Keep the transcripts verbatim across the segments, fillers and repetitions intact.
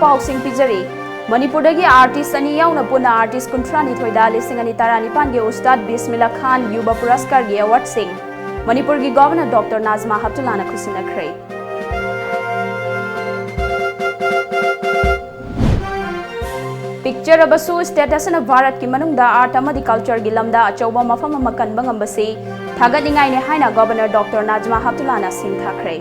ꯄꯥꯎꯁꯤꯡ ꯄꯤꯖꯔꯤ꯫ ꯃꯅꯤꯄꯨꯔꯗꯒꯤ ꯑꯥꯔꯇꯤꯁ ꯑꯅꯤ ꯌꯥꯎꯅ ꯄꯨꯟꯅ ꯑꯥꯔꯇꯤꯁ ꯀꯨꯟꯊ꯭ꯔꯥꯅꯤꯊꯣꯏꯗ ꯂꯤꯁꯤꯡ ꯑꯅꯤ ꯇꯔꯥꯅꯤꯄꯥꯟꯒꯤ ꯎꯁꯇꯥꯗ ꯕꯤꯁꯃꯤꯜꯂꯥ ꯈꯥꯟ ꯌꯨꯕ ꯄꯨꯔꯁꯀꯥꯔꯒꯤ ꯑꯦꯋꯥꯔꯗꯁꯤꯡ ꯃꯅꯤꯄꯨꯔꯒꯤ ꯒꯣꯚꯔꯅꯔ ꯗꯣꯛꯇꯔ ꯅꯥꯖꯃꯥ ꯍꯦꯞꯇꯨꯂꯥꯅ ꯈꯨꯠꯁꯤꯟꯅꯈ꯭ꯔꯦ꯫ ꯄꯤꯛꯆꯔꯕꯁꯨ ꯁ꯭ꯇꯦꯠ ꯑꯁꯤꯅ ꯚꯥꯔꯠꯀꯤ ꯃꯅꯨꯡꯗ ꯑꯥꯔꯠ ꯑꯃꯗꯤ ꯀꯜꯆꯔꯒꯤ ꯂꯝꯗ ꯑꯆꯧꯕ ꯃꯐꯝ ꯑꯃ ꯀꯟꯕ ꯉꯝꯕꯁꯤ ꯊꯥꯒꯠꯅꯤꯡꯉꯥꯏꯅꯤ ꯍꯥꯏꯅ ꯒꯣꯚꯔꯅꯔ ꯗꯣꯛꯇꯔ ꯅꯥꯖꯃꯥ ꯍꯦꯞꯇꯨꯂꯥꯅ ꯁꯤꯡꯊꯥꯈ꯭ꯔꯦ꯫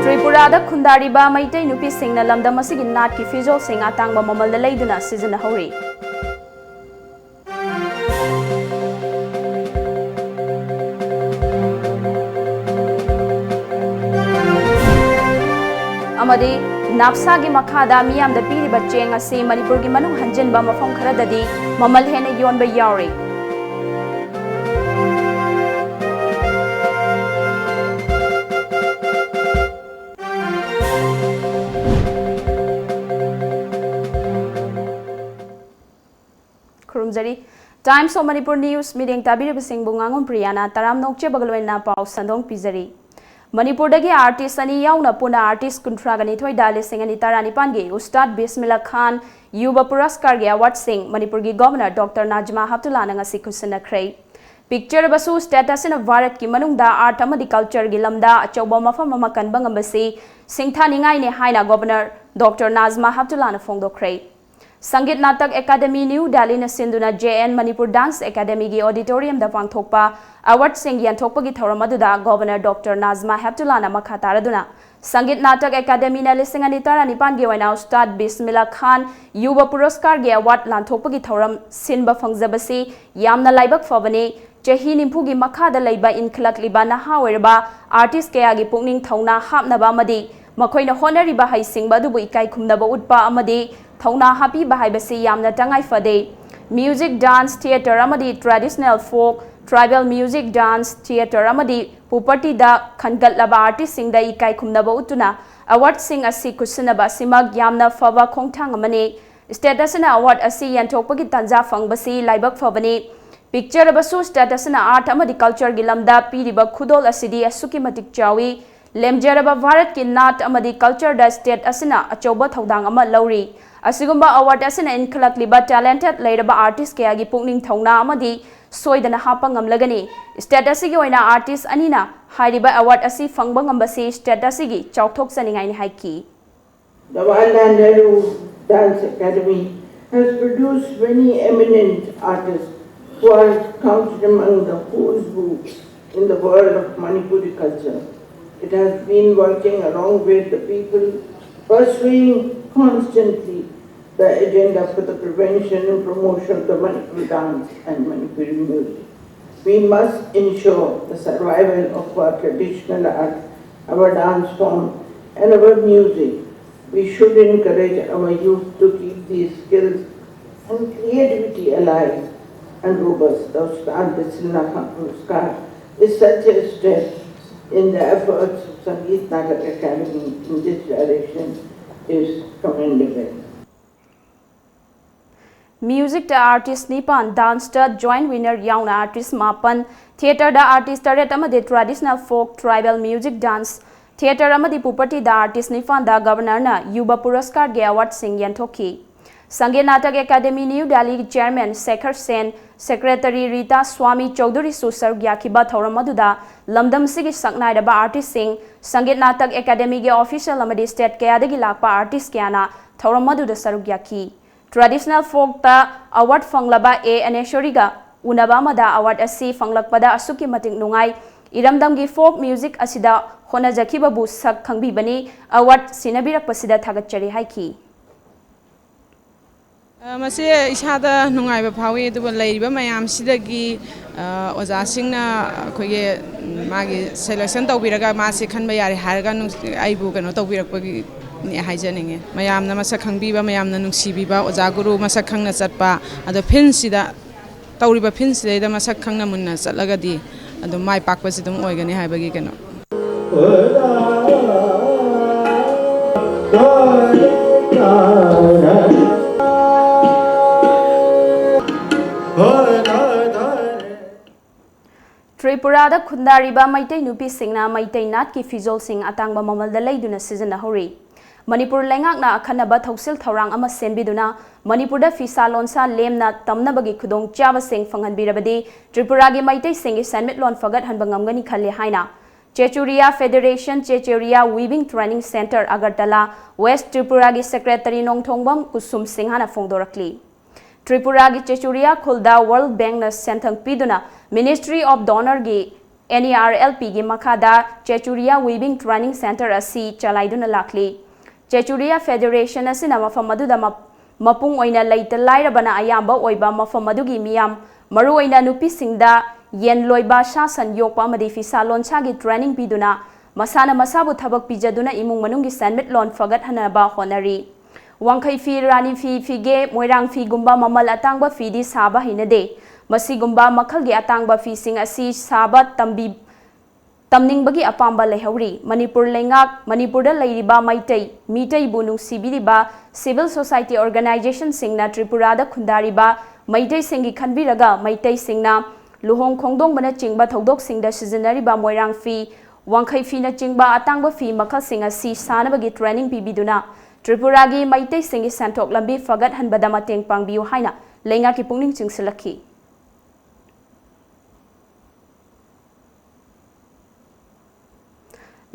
ꯇ꯭ꯔꯤꯄꯨꯔꯥꯗ ꯈꯨꯟꯗꯥꯔꯤꯕ ꯃꯩꯇꯩ ꯅꯨꯄꯤꯁꯤꯡꯅ ꯂꯝꯗꯝ ꯑꯁꯤꯒꯤ ꯅꯥꯠꯀꯤ ꯐꯤꯖꯣꯜꯁꯤꯡ ꯑꯇꯥꯡꯕ ꯃꯃꯜꯗ ꯂꯩꯗꯨꯅ ꯁꯤꯖꯤꯟꯅꯍꯧꯔꯤ꯫ ꯑꯃꯗꯤ ꯅꯥꯞꯁꯥꯒꯤ ꯃꯈꯥꯗ ꯃꯤꯌꯥꯝꯗ ꯄꯤꯔꯤꯕ ꯆꯦꯡ ꯑꯁꯤ ꯃꯅꯤꯄꯨꯔꯒꯤ ꯃꯅꯨꯡ ꯍꯟꯖꯤꯟꯕ ꯃꯐꯝ ꯈꯔꯗꯗꯤ ꯃꯃꯜ ꯍꯦꯟꯅ ꯌꯣꯟꯕ ꯌꯥꯎꯔꯤ꯫ ꯈꯨꯔꯨꯝꯖꯔꯤ꯫ Times of Manipur News ꯃꯤꯠꯌꯦꯡ ꯇꯥꯕꯤꯔꯤꯕꯁꯤꯡꯕꯨ ꯉꯥꯉꯣꯝ ꯄ꯭ꯔꯤꯌꯥꯅ ꯇꯔꯥꯝꯅ ꯑꯣꯛꯆꯕꯒ ꯂꯣꯏꯅꯅ ꯄꯥꯎ ꯁꯟꯗꯣꯡ ꯄꯤꯖꯔꯤ꯫ ꯃꯅꯤꯄꯨꯔꯗꯒꯤ ꯑꯥꯔꯇꯤꯁ ꯑꯅꯤ ꯌꯥꯎꯅ ꯄꯨꯟꯅ ꯑꯥꯔꯇꯤꯁ ꯀꯨꯟꯊ꯭ꯔꯥꯒ ꯅꯤꯊꯣꯏꯗ ꯂꯤꯁꯤꯡ ꯑꯅꯤ ꯇꯔꯥꯅꯤꯄꯥꯟꯒꯤ ꯎꯁꯇꯥꯗ ꯕꯤꯁꯃꯤꯜꯂꯥ ꯈꯥꯟ ꯌꯨꯕ ꯄꯨꯔꯁꯀꯥꯔꯒꯤ ꯑꯦꯋꯥꯔꯗꯁꯤꯡ ꯃꯅꯤꯄꯨꯔꯒꯤ ꯒꯣꯚꯔꯅꯔ ꯗꯣꯛꯇꯔ ꯅꯥꯖꯃꯥ ꯍꯦꯞꯇꯨꯂꯥꯅ ꯉꯁꯤ ꯈꯨꯠꯁꯤꯟꯅꯈ꯭ꯔꯦ꯫ ꯄꯤꯛꯆꯔꯕꯁꯨ ꯁ꯭ꯇꯦꯠ ꯑꯁꯤꯅ ꯚꯥꯔꯠꯀꯤ ꯃꯅꯨꯡꯗ ꯑꯥꯔꯠ ꯑꯃꯗꯤ ꯀꯜꯆꯔꯒꯤ ꯂꯝꯗ ꯑꯆꯧꯕ ꯃꯐꯝ ꯑꯃ ꯀꯟꯕ ꯉꯝꯕꯁꯤ ꯁꯤꯡꯊꯥꯅꯤꯡꯉꯥꯏꯅꯤ ꯍꯥꯏꯅ ꯒꯣꯚꯔꯅꯔ ꯗꯣꯛꯇꯔ ꯅꯥꯖꯃꯥ ꯍꯦꯞꯇꯨꯂꯥꯅ ꯐꯣꯡꯗꯣꯛꯈ꯭ꯔꯦ꯫ ꯁꯪꯒꯤꯠ ꯅꯥꯇꯛ ꯑꯦꯀꯥꯗꯃꯤ ꯅ꯭ꯌꯨ ꯗꯦꯜꯂꯤꯅ ꯁꯤꯟꯗꯨꯅ J N Manipur Dance Academyꯒꯤ auditoriumꯗ ꯄꯥꯡꯊꯣꯛꯄ ꯑꯦꯋꯥꯔꯗꯁꯤꯡ ꯌꯦꯟꯊꯣꯛꯄꯒꯤ ꯊꯧꯔꯝ ꯑꯗꯨꯗ ꯒꯣꯚꯔꯅꯔ ꯗꯣꯛꯇꯔ ꯅꯥꯖꯃꯥ ꯍꯦꯞꯇꯨꯂꯥꯅ ꯃꯈꯥ ꯇꯥꯔꯗꯨꯅ ꯁꯪꯒꯤꯠ ꯅꯥꯇꯛ ꯑꯦꯀꯥꯗꯃꯤꯅ ꯂꯤꯁꯤꯡ ꯑꯅꯤ ꯇꯔꯥꯅꯤꯄꯥꯟꯒꯤ ꯑꯣꯏꯅ ꯎꯁꯇꯥꯗ ꯕꯤꯁꯃꯤꯜꯂꯥ ꯈꯥꯟ ꯌꯨꯕ ꯄꯨꯔꯁꯀꯥꯔꯒꯤ ꯑꯦꯋꯥꯔꯗ ꯂꯥꯟꯊꯣꯛꯄꯒꯤ ꯊꯧꯔꯝ ꯁꯤꯟꯕ ꯐꯪꯖꯕꯁꯤ ꯌꯥꯝꯅ ꯂꯥꯏꯕꯛ ꯐꯕꯅꯤ꯫ ꯆꯍꯤ ꯅꯤꯐꯨꯒꯤ ꯃꯈꯥꯗ ꯂꯩꯕ ꯏꯟꯈꯠꯂꯛꯂꯤꯕ ꯅꯍꯥ ꯑꯣꯏꯔꯕ ꯑꯥꯔꯇꯤꯁ ꯀꯌꯥꯒꯤ ꯄꯨꯛꯅꯤꯡ ꯊꯧꯅꯥ ꯍꯥꯞꯅꯕ ꯑꯃꯗꯤ ꯃꯈꯣꯏꯅ ꯍꯣꯠꯅꯔꯤꯕ ꯍꯩꯁꯤꯡꯕ ꯑꯗꯨꯕꯨ ꯏꯀꯥꯏ ꯈꯨꯝꯅꯕ ꯎꯠꯄ ꯑꯃꯗꯤ ꯊꯧꯅꯥ ꯍꯥꯞꯄꯤꯕ ꯍꯥꯏꯕꯁꯤ ꯌꯥꯝꯅ ꯇꯉꯥꯏ ꯐꯗꯦ꯫ Music, dance, theatre ꯑꯃꯗꯤ traditional folk, tribal music, dance, theatre ꯑꯃꯗꯤ propertyꯗ ꯈꯟꯒꯠꯂꯕ ꯑꯥꯔꯇꯤꯁꯁꯤꯡꯗ ꯏꯀꯥꯏ ꯈꯨꯝꯅꯕ ꯎꯠꯇꯨꯅ ꯑꯦꯋꯥꯔꯗꯁꯤꯡ ꯑꯁꯤ ꯈꯨꯠꯁꯤꯟꯅꯕ ꯑꯁꯤꯃꯛ ꯌꯥꯝꯅ ꯐꯕ ꯈꯣꯡꯊꯥꯡ ꯑꯃꯅꯤ꯫ ꯁ꯭ꯇꯦꯠ ꯑꯁꯤꯅ ꯑꯦꯋꯥꯔꯗ ꯑꯁꯤ ꯌꯦꯟꯊꯣꯛꯄꯒꯤ ꯇꯥꯟꯖꯥ ꯐꯪꯕꯁꯤ ꯂꯥꯏꯕꯛ ꯐꯕꯅꯤ꯫ ꯄꯤꯛꯆꯔꯕꯁꯨ state ꯑꯁꯤꯅ art ꯑꯃꯗꯤ cultureꯒꯤ ꯂꯝꯗ ꯄꯤꯔꯤꯕ ꯈꯨꯗꯣꯜ ꯑꯁꯤꯗꯤ ꯑꯁꯨꯛꯀꯤ ꯃꯇꯤꯛ ꯆꯥꯎꯏ꯫ ꯂꯦꯝꯖꯔꯕ ꯚꯥꯔꯠꯀꯤ ꯅꯥꯠ ꯑꯃꯗꯤ cultureꯗ state ꯑꯁꯤꯅ ꯑꯆꯧꯕ ꯊꯧꯗꯥꯡ ꯑꯃ ꯂꯧꯔꯤ꯫ ꯑꯁꯤꯒꯨꯝꯕ award ꯑꯁꯤꯅ ꯏꯟꯈꯠꯂꯛꯂꯤꯕ talented ꯂꯩꯔꯕ artist ꯀꯌꯥꯒꯤ ꯄꯨꯛꯅꯤꯡ ꯊꯧꯅꯥ ꯑꯃꯗꯤ ꯁꯣꯏꯗꯅ ꯍꯥꯞꯄ ꯉꯝꯂꯒꯅꯤ꯫ State ꯑꯁꯤꯒꯤ ꯑꯣꯏꯅ artist ꯑꯅꯤꯅ ꯍꯥꯏꯔꯤꯕ award ꯑꯁꯤ ꯐꯪꯕ ꯉꯝꯕꯁꯤ state ꯑꯁꯤꯒꯤ ꯆꯥꯎꯊꯣꯛꯆꯅꯤꯡꯉꯥꯏꯅꯤ ꯍꯥꯏꯈꯤ꯫ The Jawaharlal Nehru Dance Academy has produced many eminent artists who are counted among the who's who in the world of Manipuri culture. It has been working along with the people, pursuing constantly the agenda for the prevention and promotion of the Manipuri dance and Manipuri music. We must ensure the survival of our traditional art, our dance form, and our music. We should encourage our youth to keep these skills and creativity alive and robust. The Ustad Bismillah Khan Puraskar is such a step in the efforts of Sangeet Natak Academy in this direction is commendable. Musicꯇ artist ꯅꯤꯄꯥꯟ, danceꯇ joint winner ꯌꯥꯎꯅ artist ꯃꯥꯄꯟ, theatreꯗ artist ꯇꯔꯦꯠ ꯑꯃꯗꯤ traditional folk tribal music dance, theatre ꯑꯃꯗꯤ propertyꯗ artist ꯅꯤꯄꯥꯟꯗ governorꯅ ꯌꯨꯕ ꯄꯨꯔꯁꯀꯥꯔꯒꯤ awardꯁꯤꯡ ꯌꯦꯟꯊꯣꯛꯈꯤ꯫ Sangeet Natak academy new ꯗꯦꯜꯂꯤꯒꯤ chairman Sekhar ꯁꯦꯟ, secretary Rita swami ꯆꯧꯙꯨꯔꯤꯁꯨ ꯁꯔꯨꯛ ꯌꯥꯈꯤꯕ ꯊꯧꯔꯝ ꯑꯗꯨꯗ ꯂꯝꯗꯝꯁꯤꯒꯤ ꯁꯛꯅꯥꯏꯔꯕ artistꯁꯤꯡ, ꯁꯪꯒꯤꯠ ꯅꯥꯇꯛ ꯑꯦꯀꯥꯗꯦꯃꯤꯒꯤ official ꯑꯃꯗꯤ state ꯀꯌꯥꯗꯒꯤ ꯂꯥꯛꯄ artist ꯀꯌꯥꯅ ꯊꯧꯔꯝ ꯑꯗꯨꯗ ꯁꯔꯨꯛ ꯌꯥꯈꯤ꯫ Traditional folkꯇ award ꯐꯪꯂꯕ ꯑꯦ ꯑꯅꯦꯁꯣꯔꯤꯒ ꯎꯅꯕ ꯑꯃꯗ award ꯑꯁꯤ ꯐꯪꯂꯛꯄꯗ ꯑꯁꯨꯛꯀꯤ ꯃꯇꯤꯛ ꯅꯨꯡꯉꯥꯏ, ꯏꯔꯝꯗꯝꯒꯤ folk music ꯑꯁꯤꯗ ꯍꯣꯠꯅꯖꯈꯤꯕꯕꯨ ꯁꯛ ꯈꯪꯕꯤꯕꯅꯤ, award ꯁꯤꯟꯅꯕꯤꯔꯛꯄꯁꯤꯗ ꯊꯥꯒꯠꯆꯔꯤ ꯍꯥꯏꯈꯤ꯫ ꯃꯁꯤ ꯏꯁꯥꯗ ꯅꯨꯡꯉꯥꯏꯕ ꯐꯥꯎꯏ, ꯑꯗꯨꯒ ꯂꯩꯔꯤꯕ ꯃꯌꯥꯝꯁꯤꯗꯒꯤ ꯑꯣꯖꯥꯁꯤꯡꯅ ꯑꯩꯈꯣꯏꯒꯤ ꯃꯥꯒꯤ selection ꯇꯧꯕꯤꯔꯒ ꯃꯥꯁꯦ ꯈꯟꯕ ꯌꯥꯔꯦ ꯍꯥꯏꯔꯒ ꯑꯩꯕꯨ ꯀꯩꯅꯣ ꯇꯧꯕꯤꯔꯛꯄꯒꯤꯅꯦ ꯍꯥꯏꯖꯅꯤꯡꯉꯤ꯫ ꯃꯌꯥꯝꯅ ꯃꯁꯛ ꯈꯪꯕꯤꯕ, ꯃꯌꯥꯝꯅ ꯅꯨꯡꯁꯤꯕꯤꯕ, ꯑꯣꯖꯥ ꯒꯨꯔꯨ ꯃꯁꯛ ꯈꯪꯅ ꯆꯠꯄ, ꯑꯗꯣ fieldꯁꯤꯗ ꯇꯧꯔꯤꯕ fieldꯁꯤꯗꯩꯗ ꯃꯁꯛ ꯈꯪꯅ ꯃꯨꯟꯅ ꯆꯠꯂꯒꯗꯤ ꯑꯗꯨꯝ ꯃꯥꯏ ꯄꯥꯛꯄꯁꯤ ꯑꯗꯨꯝ ꯑꯣꯏꯒꯅꯤ ꯍꯥꯏꯕꯒꯤ ꯀꯩꯅꯣ꯫ ꯇ꯭ꯔꯤꯄꯨꯔꯥꯗ ꯈꯨꯟꯗꯥꯔꯤꯕ ꯃꯩꯇꯩ ꯅꯨꯄꯤꯁꯤꯡꯅ ꯃꯩꯇꯩ ꯅꯥꯠꯀꯤ ꯐꯤꯖꯣꯜꯁꯤꯡ ꯑꯇꯥꯡꯕ ꯃꯃꯜꯗ ꯂꯩꯗꯨꯅ ꯁꯤꯖꯤꯟꯅꯍꯧꯔꯤ꯫ ꯃꯅꯤꯄꯨꯔ ꯂꯩꯉꯥꯛꯅ ꯑꯈꯟꯅꯕ ꯊꯧꯁꯤꯜ ꯊꯧꯔꯥꯡ ꯑꯃ ꯁꯦꯝꯕꯤꯗꯨꯅ ꯃꯅꯤꯄꯨꯔꯗ ꯐꯤꯁꯥ ꯂꯣꯟꯁꯥ ꯂꯦꯝꯅ ꯇꯝꯅꯕꯒꯤ ꯈꯨꯗꯣꯡꯆꯥꯕꯁꯤꯡ ꯐꯪꯍꯟꯕꯤꯔꯕꯗꯤ ꯇ꯭ꯔꯤꯄꯨꯔꯥꯒꯤ ꯃꯩꯇꯩꯁꯤꯡꯒꯤ ꯁꯦꯟꯃꯤꯠꯂꯣꯟ ꯐꯒꯠꯍꯟꯕ ꯉꯝꯒꯅꯤ ꯈꯜꯂꯤ ꯍꯥꯏꯅ Chechuria federation, Chechuria weaving training centre, Agartala, west ꯇ꯭ꯔꯤꯄꯨꯔꯥꯒꯤ ꯁꯦꯀ꯭ꯔꯦꯇꯔꯤ ꯅꯣꯡꯊꯣꯡꯕꯝ ꯀꯨꯁꯨꯝ ꯁꯤꯡꯍꯅ ꯐꯣꯡꯗꯣꯔꯛꯂꯤ꯫ ꯇ꯭ꯔꯤꯄꯨꯔꯥꯒꯤ ꯆꯦꯆꯨꯔꯤꯌꯥ ꯈꯨꯜꯗ ꯋꯥꯔꯜꯗ ꯕꯦꯡꯛꯅ ꯁꯦꯟꯊꯪ ꯄꯤꯗꯨꯅ Ministry of Donorꯒꯤ NERLPꯒꯤ ꯃꯈꯥꯗ ꯆꯦꯆꯨꯔꯤꯌꯥ ꯋꯤꯚꯤꯡ ꯇ꯭ꯔꯦꯅꯤꯡ ꯁꯦꯟꯇꯔ ꯑꯁꯤ ꯆꯂꯥꯏꯗꯨꯅ ꯂꯥꯛꯂꯤ꯫ ꯆꯦꯆꯨꯔꯤꯌꯥ ꯐꯦꯗꯦꯔꯦꯁꯟ ꯑꯁꯤꯅ ꯃꯐꯝ ꯑꯗꯨꯗ ꯃꯞ-, ꯃꯄꯨꯡ ꯑꯣꯏꯅ ꯂꯩꯇ ꯂꯥꯏꯔꯕꯅ ꯑꯌꯥꯝꯕ ꯑꯣꯏꯕ ꯃꯐꯝ ꯑꯗꯨꯒꯤ ꯃꯤꯌꯥꯝ, ꯃꯔꯨꯑꯣꯏꯅ ꯅꯨꯄꯤꯁꯤꯡꯗ ꯌꯦꯟ ꯂꯣꯏꯕ, ꯁꯥ ꯁꯟ ꯌꯣꯛꯄ ꯑꯃꯗꯤ ꯐꯤꯁꯥ ꯂꯣꯟꯁꯥꯒꯤ ꯇ꯭ꯔꯦꯅꯤꯡ ꯄꯤꯗꯨꯅ ꯃꯁꯥꯅ ꯃꯁꯥꯕꯨ ꯊꯕꯛ ꯄꯤꯖꯗꯨꯅ ꯏꯃꯨꯡ ꯃꯅꯨꯡꯒꯤ ꯁꯦꯟꯃꯤꯠꯂꯣꯟ ꯐꯒꯠꯍꯟꯅꯕ ꯍꯣꯠꯅꯔꯤ꯫ ꯋꯥꯡꯈꯩ ꯐꯤ, ꯔꯥꯅꯤ ꯐꯤ, ꯐꯤꯒꯦ, ꯃꯣꯏꯔꯥꯡ ꯐꯤꯒꯨꯝꯕ ꯃꯃꯜ ꯑꯇꯥꯡꯕ ꯐꯤꯗꯤ ꯁꯥꯕ ꯍꯩꯅꯗꯦ꯫ ꯃꯁꯤꯒꯨꯝꯕ ꯃꯈꯜꯒꯤ ꯑꯇꯥꯡꯕ ꯐꯤꯁꯤꯡ ꯑꯁꯤ ꯁꯥꯕ ꯇꯝꯕꯤ-, ꯇꯝꯅꯤꯡꯕꯒꯤ ꯑꯄꯥꯝꯕ ꯂꯩꯍꯧꯔꯤ꯫ ꯃꯅꯤꯄꯨꯔ ꯂꯩꯉꯥꯛ, ꯃꯅꯤꯄꯨꯔꯗ ꯂꯩꯔꯤꯕ ꯃꯩꯇꯩ, ꯃꯤꯇꯩꯕꯨ ꯅꯨꯡꯁꯤꯕꯤꯔꯤꯕ civil society organizationꯁꯤꯡꯅ ꯇ꯭ꯔꯤꯄꯨꯔꯥꯗ ꯈꯨꯟꯗꯥꯔꯤꯕ ꯃꯩꯇꯩꯁꯤꯡꯒꯤ ꯈꯟꯕꯤꯔꯒ ꯃꯩꯇꯩꯁꯤꯡꯅ ꯂꯨꯍꯣꯡ ꯈꯣꯡꯗꯣꯡꯕꯅꯆꯤꯡꯕ ꯊꯧꯗꯣꯛꯁꯤꯡꯗ ꯁꯤꯖꯤꯟꯅꯔꯤꯕ ꯃꯣꯏꯔꯥꯡ ꯐꯤ, ꯋꯥꯡꯈꯩ ꯐꯤꯅꯆꯤꯡꯕ ꯑꯇꯥꯡꯕ ꯐꯤ ꯃꯈꯜꯁꯤꯡ ꯑꯁꯤ ꯁꯥꯅꯕꯒꯤ ꯇ꯭ꯔꯦꯅꯤꯡ ꯄꯤꯕꯤꯗꯨꯅ ꯇ꯭ꯔꯤꯄꯨꯔꯥꯒꯤ ꯃꯩꯇꯩꯁꯤꯡꯒꯤ ꯁꯦꯟꯊꯣꯛ ꯂꯝꯕꯤ ꯐꯒꯠꯍꯟꯕꯗ ꯃꯇꯦꯡ ꯄꯥꯡꯕꯤꯌꯨ ꯍꯥꯏꯅ ꯂꯩꯉꯥꯛꯀꯤ ꯄꯨꯛꯅꯤꯡ ꯆꯤꯡꯁꯤꯜꯂꯛꯈꯤ꯫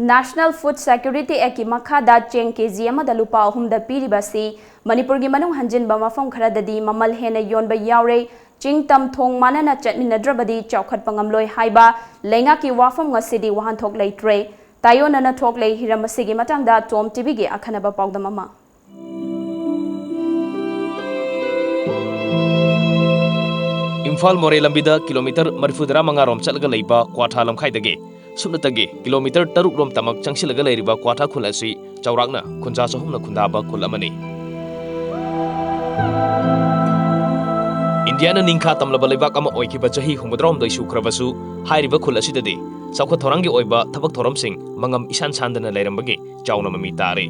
National Food Security Actꯀꯤ ꯃꯈꯥꯗ ꯆꯦꯡ ꯀꯦꯖꯤ ꯑꯃꯗ ꯂꯨꯄꯥ ꯑꯍꯨꯝꯗ ꯄꯤꯔꯤꯕ ꯑꯁꯤ ꯃꯅꯤꯄꯨꯔꯒꯤ ꯃꯅꯨꯡ ꯍꯟꯖꯤꯟꯕ ꯃꯐꯝ ꯈꯔꯗꯗꯤ ꯃꯃꯜ ꯍꯦꯟꯅ ꯌꯣꯟꯕ ꯌꯥꯎꯔꯦ꯫ ꯆꯤꯡ ꯇꯝ ꯊꯣꯡ ꯃꯥꯟꯅꯅ ꯆꯠꯃꯤꯟꯅꯗ꯭ꯔꯕꯗꯤ ꯆꯥꯎꯈꯠꯄ ꯉꯝꯂꯣꯏ ꯍꯥꯏꯕ ꯂꯩꯉꯥꯛꯀꯤ ꯋꯥꯐꯝ ꯉꯁꯤꯗꯤ ꯋꯥꯍꯟꯊꯣꯛ ꯂꯩꯇ꯭ꯔꯦ꯫ ꯇꯥꯏꯑꯣꯟꯅꯅ ꯊꯣꯛꯂꯦ꯫ ꯍꯤꯔꯝ ꯑꯁꯤꯒꯤ ꯃꯇꯥꯡꯗ ꯇꯣꯝ ꯇꯤꯚꯤꯒꯤ ꯑꯈꯟꯅꯕ ꯄꯥꯎꯗꯝ ꯑꯃ꯫ ꯏꯝꯐꯥꯜ ꯃꯣꯔꯦ ꯂꯝꯕꯤꯗ ꯀꯤꯂꯣꯃꯤꯇꯔ ꯃꯔꯤꯐꯨꯇꯔꯥ ꯃꯉꯥ ꯔꯣꯝ ꯆꯠꯂꯒ ꯂꯩꯕ ꯀ꯭ꯋꯥꯊꯥ ꯂꯝꯈꯥꯏꯗꯒꯤ ꯁꯨꯞꯅꯇꯒꯤ ꯀꯤꯂꯣꯃꯤꯇꯔ ꯇꯔꯨꯛ ꯔꯣꯝ ꯇꯃꯛ ꯆꯪꯁꯤꯜꯂꯒ ꯂꯩꯔꯤꯕ ꯀ꯭ꯋꯥꯊꯥ ꯈꯨꯜ ꯑꯁꯤ ꯆꯥꯎꯔꯥꯛꯅ ꯈꯨꯟꯖꯥ ꯆꯍꯨꯝꯅ ꯈꯨꯟꯗꯥꯕ ꯈꯨꯜ ꯑꯃꯅꯤ꯫ ꯏꯟꯗꯤꯌꯥꯅ ꯅꯤꯡꯈꯥ ꯇꯝꯂꯕ ꯂꯩꯕꯥꯛ ꯑꯃ ꯑꯣꯏꯈꯤꯕ ꯆꯍꯤ ꯍꯨꯝꯐꯨꯇꯔꯥꯍꯨꯝꯗꯣꯏ ꯁꯨꯈ꯭ꯔꯕꯁꯨ, ꯍꯥꯏꯔꯤꯕ ꯈꯨꯜ ꯑꯁꯤꯗꯗꯤ ꯆꯥꯎꯈꯠ ꯊꯧꯔꯥꯡꯒꯤ ꯑꯣꯏꯕ ꯊꯕꯛ ꯊꯧꯔꯝꯁꯤꯡ ꯃꯉꯝ ꯏꯁꯥꯟ ꯁꯥꯟꯗꯅ ꯂꯩꯔꯝꯕꯒꯤ ꯆꯥꯎꯅ ꯃꯃꯤ ꯇꯥꯔꯤ꯫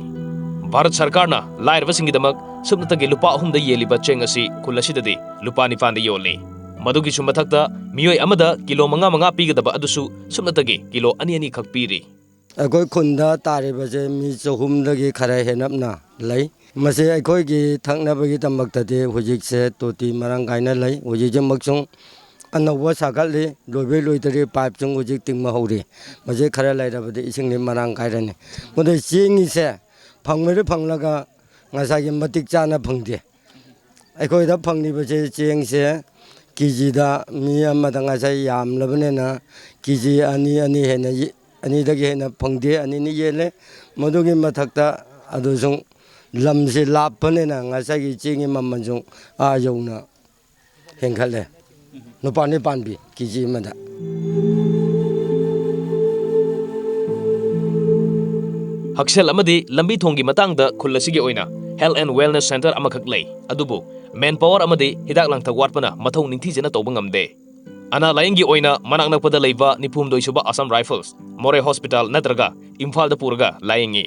ꯚꯥꯔꯠ ꯁꯔꯀꯥꯔꯅ ꯂꯥꯏꯔꯕꯁꯤꯡꯒꯤꯗꯃꯛ ꯁꯨꯞꯅꯇꯒꯤ ꯂꯨꯄꯥ ꯑꯍꯨꯝꯗ ꯌꯦꯜꯂꯤꯕ ꯆꯦꯡ ꯑꯁꯤ ꯈꯨꯜ ꯑꯁꯤꯗꯗꯤ ꯂꯨꯄꯥ ꯅꯤꯄꯥꯟꯗ ꯌꯣꯜꯂꯤ꯫ ꯃꯗꯨꯒꯤꯁꯨ ꯃꯊꯛꯇ ꯃꯤꯑꯣꯏ ꯑꯃꯗ ꯀꯤꯂꯣ ꯃꯉꯥ ꯃꯉꯥ ꯄꯤꯒꯗꯕ ꯑꯗꯨꯁꯨ ꯁꯨꯞꯅꯇꯒꯤ ꯀꯤꯂꯣ ꯑꯅꯤ ꯑꯅꯤꯈꯛ ꯄꯤꯔꯤ꯫ ꯑꯩꯈꯣꯏ ꯈꯨꯟꯗ ꯇꯥꯔꯤꯕꯁꯦ ꯃꯤ ꯆꯍꯨꯝꯗꯒꯤ ꯈꯔ ꯍꯦꯟꯅꯞꯅ ꯂꯩ꯫ ꯃꯁꯤ ꯑꯩꯈꯣꯏꯒꯤ ꯊꯛꯅꯕꯒꯤꯗꯃꯛꯇꯗꯤ ꯍꯧꯖꯤꯛꯁꯦ ꯇꯣꯇꯤ ꯃꯔꯥꯡ ꯀꯥꯏꯅ ꯂꯩ꯫ ꯍꯧꯖꯤꯛꯁꯤꯃꯛꯁꯨ ꯑꯅꯧꯕ ꯁꯥꯒꯠꯂꯤ, ꯂꯣꯏꯕꯩ ꯂꯣꯏꯗ꯭ꯔꯤ, ꯄꯥꯏꯞꯁꯨ ꯍꯧꯖꯤꯛ ꯇꯤꯡꯕ ꯍꯧꯔꯤ꯫ ꯃꯁꯤ ꯈꯔ ꯂꯩꯔꯕꯗꯤ ꯏꯁꯤꯡꯗꯤ ꯃꯔꯥꯡ ꯀꯥꯏꯔꯅꯤ꯫ ꯃꯗꯨ ꯆꯦꯡꯒꯤꯁꯦ ꯐꯪꯕꯗ ꯐꯪꯂꯒ ꯉꯁꯥꯏꯒꯤ ꯃꯇꯤꯛ ꯆꯥꯅ ꯐꯪꯗꯦ꯫ ꯑꯩꯈꯣꯏꯗ ꯐꯪꯂꯤꯕꯁꯦ ꯆꯦꯡꯁꯦ ꯀꯦ ꯖꯤꯗ ꯃꯤ ꯑꯃꯗ ꯉꯁꯥꯏ ꯌꯥꯝꯂꯕꯅꯤꯅ ꯀꯦ ꯖꯤ ꯑꯅꯤ, ꯑꯅꯤ ꯍꯦꯟꯅ ꯌꯦ-, ꯑꯅꯤꯗꯒꯤ ꯍꯦꯟꯅ ꯐꯪꯗꯦ, ꯑꯅꯤꯅꯤ ꯌꯦꯜꯂꯦ꯫ ꯃꯗꯨꯒꯤ ꯃꯊꯛꯇ ꯑꯗꯨꯁꯨ ꯂꯝꯁꯦ ꯂꯥꯞꯄꯅꯤꯅ ꯉꯁꯥꯏꯒꯤ ꯆꯦꯡꯒꯤ ꯃꯃꯜꯁꯨ ꯑꯥ ꯌꯧꯅ ꯍꯦꯟꯒꯠꯂꯦ꯫ ꯂꯨꯄꯥ ꯅꯤꯄꯥꯟ ꯄꯤ ꯀꯦ ꯖꯤ ꯑꯃꯗ꯫ ꯍꯛꯁꯦꯜ ꯑꯃꯗꯤ ꯂꯝꯕꯤ ꯊꯣꯡꯒꯤ ꯃꯇꯥꯡꯗ ꯈꯨꯜ ꯑꯁꯤꯒꯤ ꯑꯣꯏꯅ Health and Wellness Centre ꯑꯃꯈꯛ ꯂꯩ, ꯑꯗꯨꯕꯨ manpower ꯑꯃꯗꯤ ꯍꯤꯗꯥꯛ ꯂꯥꯡꯊꯛ ꯋꯥꯠꯄꯅ ꯃꯊꯧ ꯅꯤꯡꯊꯤꯖꯅ ꯇꯧꯕ ꯉꯝꯗꯦ꯫ ꯑꯅꯥ ꯂꯥꯌꯦꯡꯒꯤ ꯑꯣꯏꯅ ꯃꯅꯥꯛ ꯅꯛꯄꯗ ꯂꯩꯕ ꯅꯤꯐꯨ ꯍꯨꯝꯗꯣꯏ ꯁꯨꯕ Assam Rifles, ꯃꯣꯔꯦ ꯍꯣꯁꯄꯤꯇꯥꯜ ꯅꯠꯇ꯭ꯔꯒ ꯏꯝꯐꯥꯜꯗ ꯄꯨꯔꯒ ꯂꯥꯌꯦꯡꯉꯤ꯫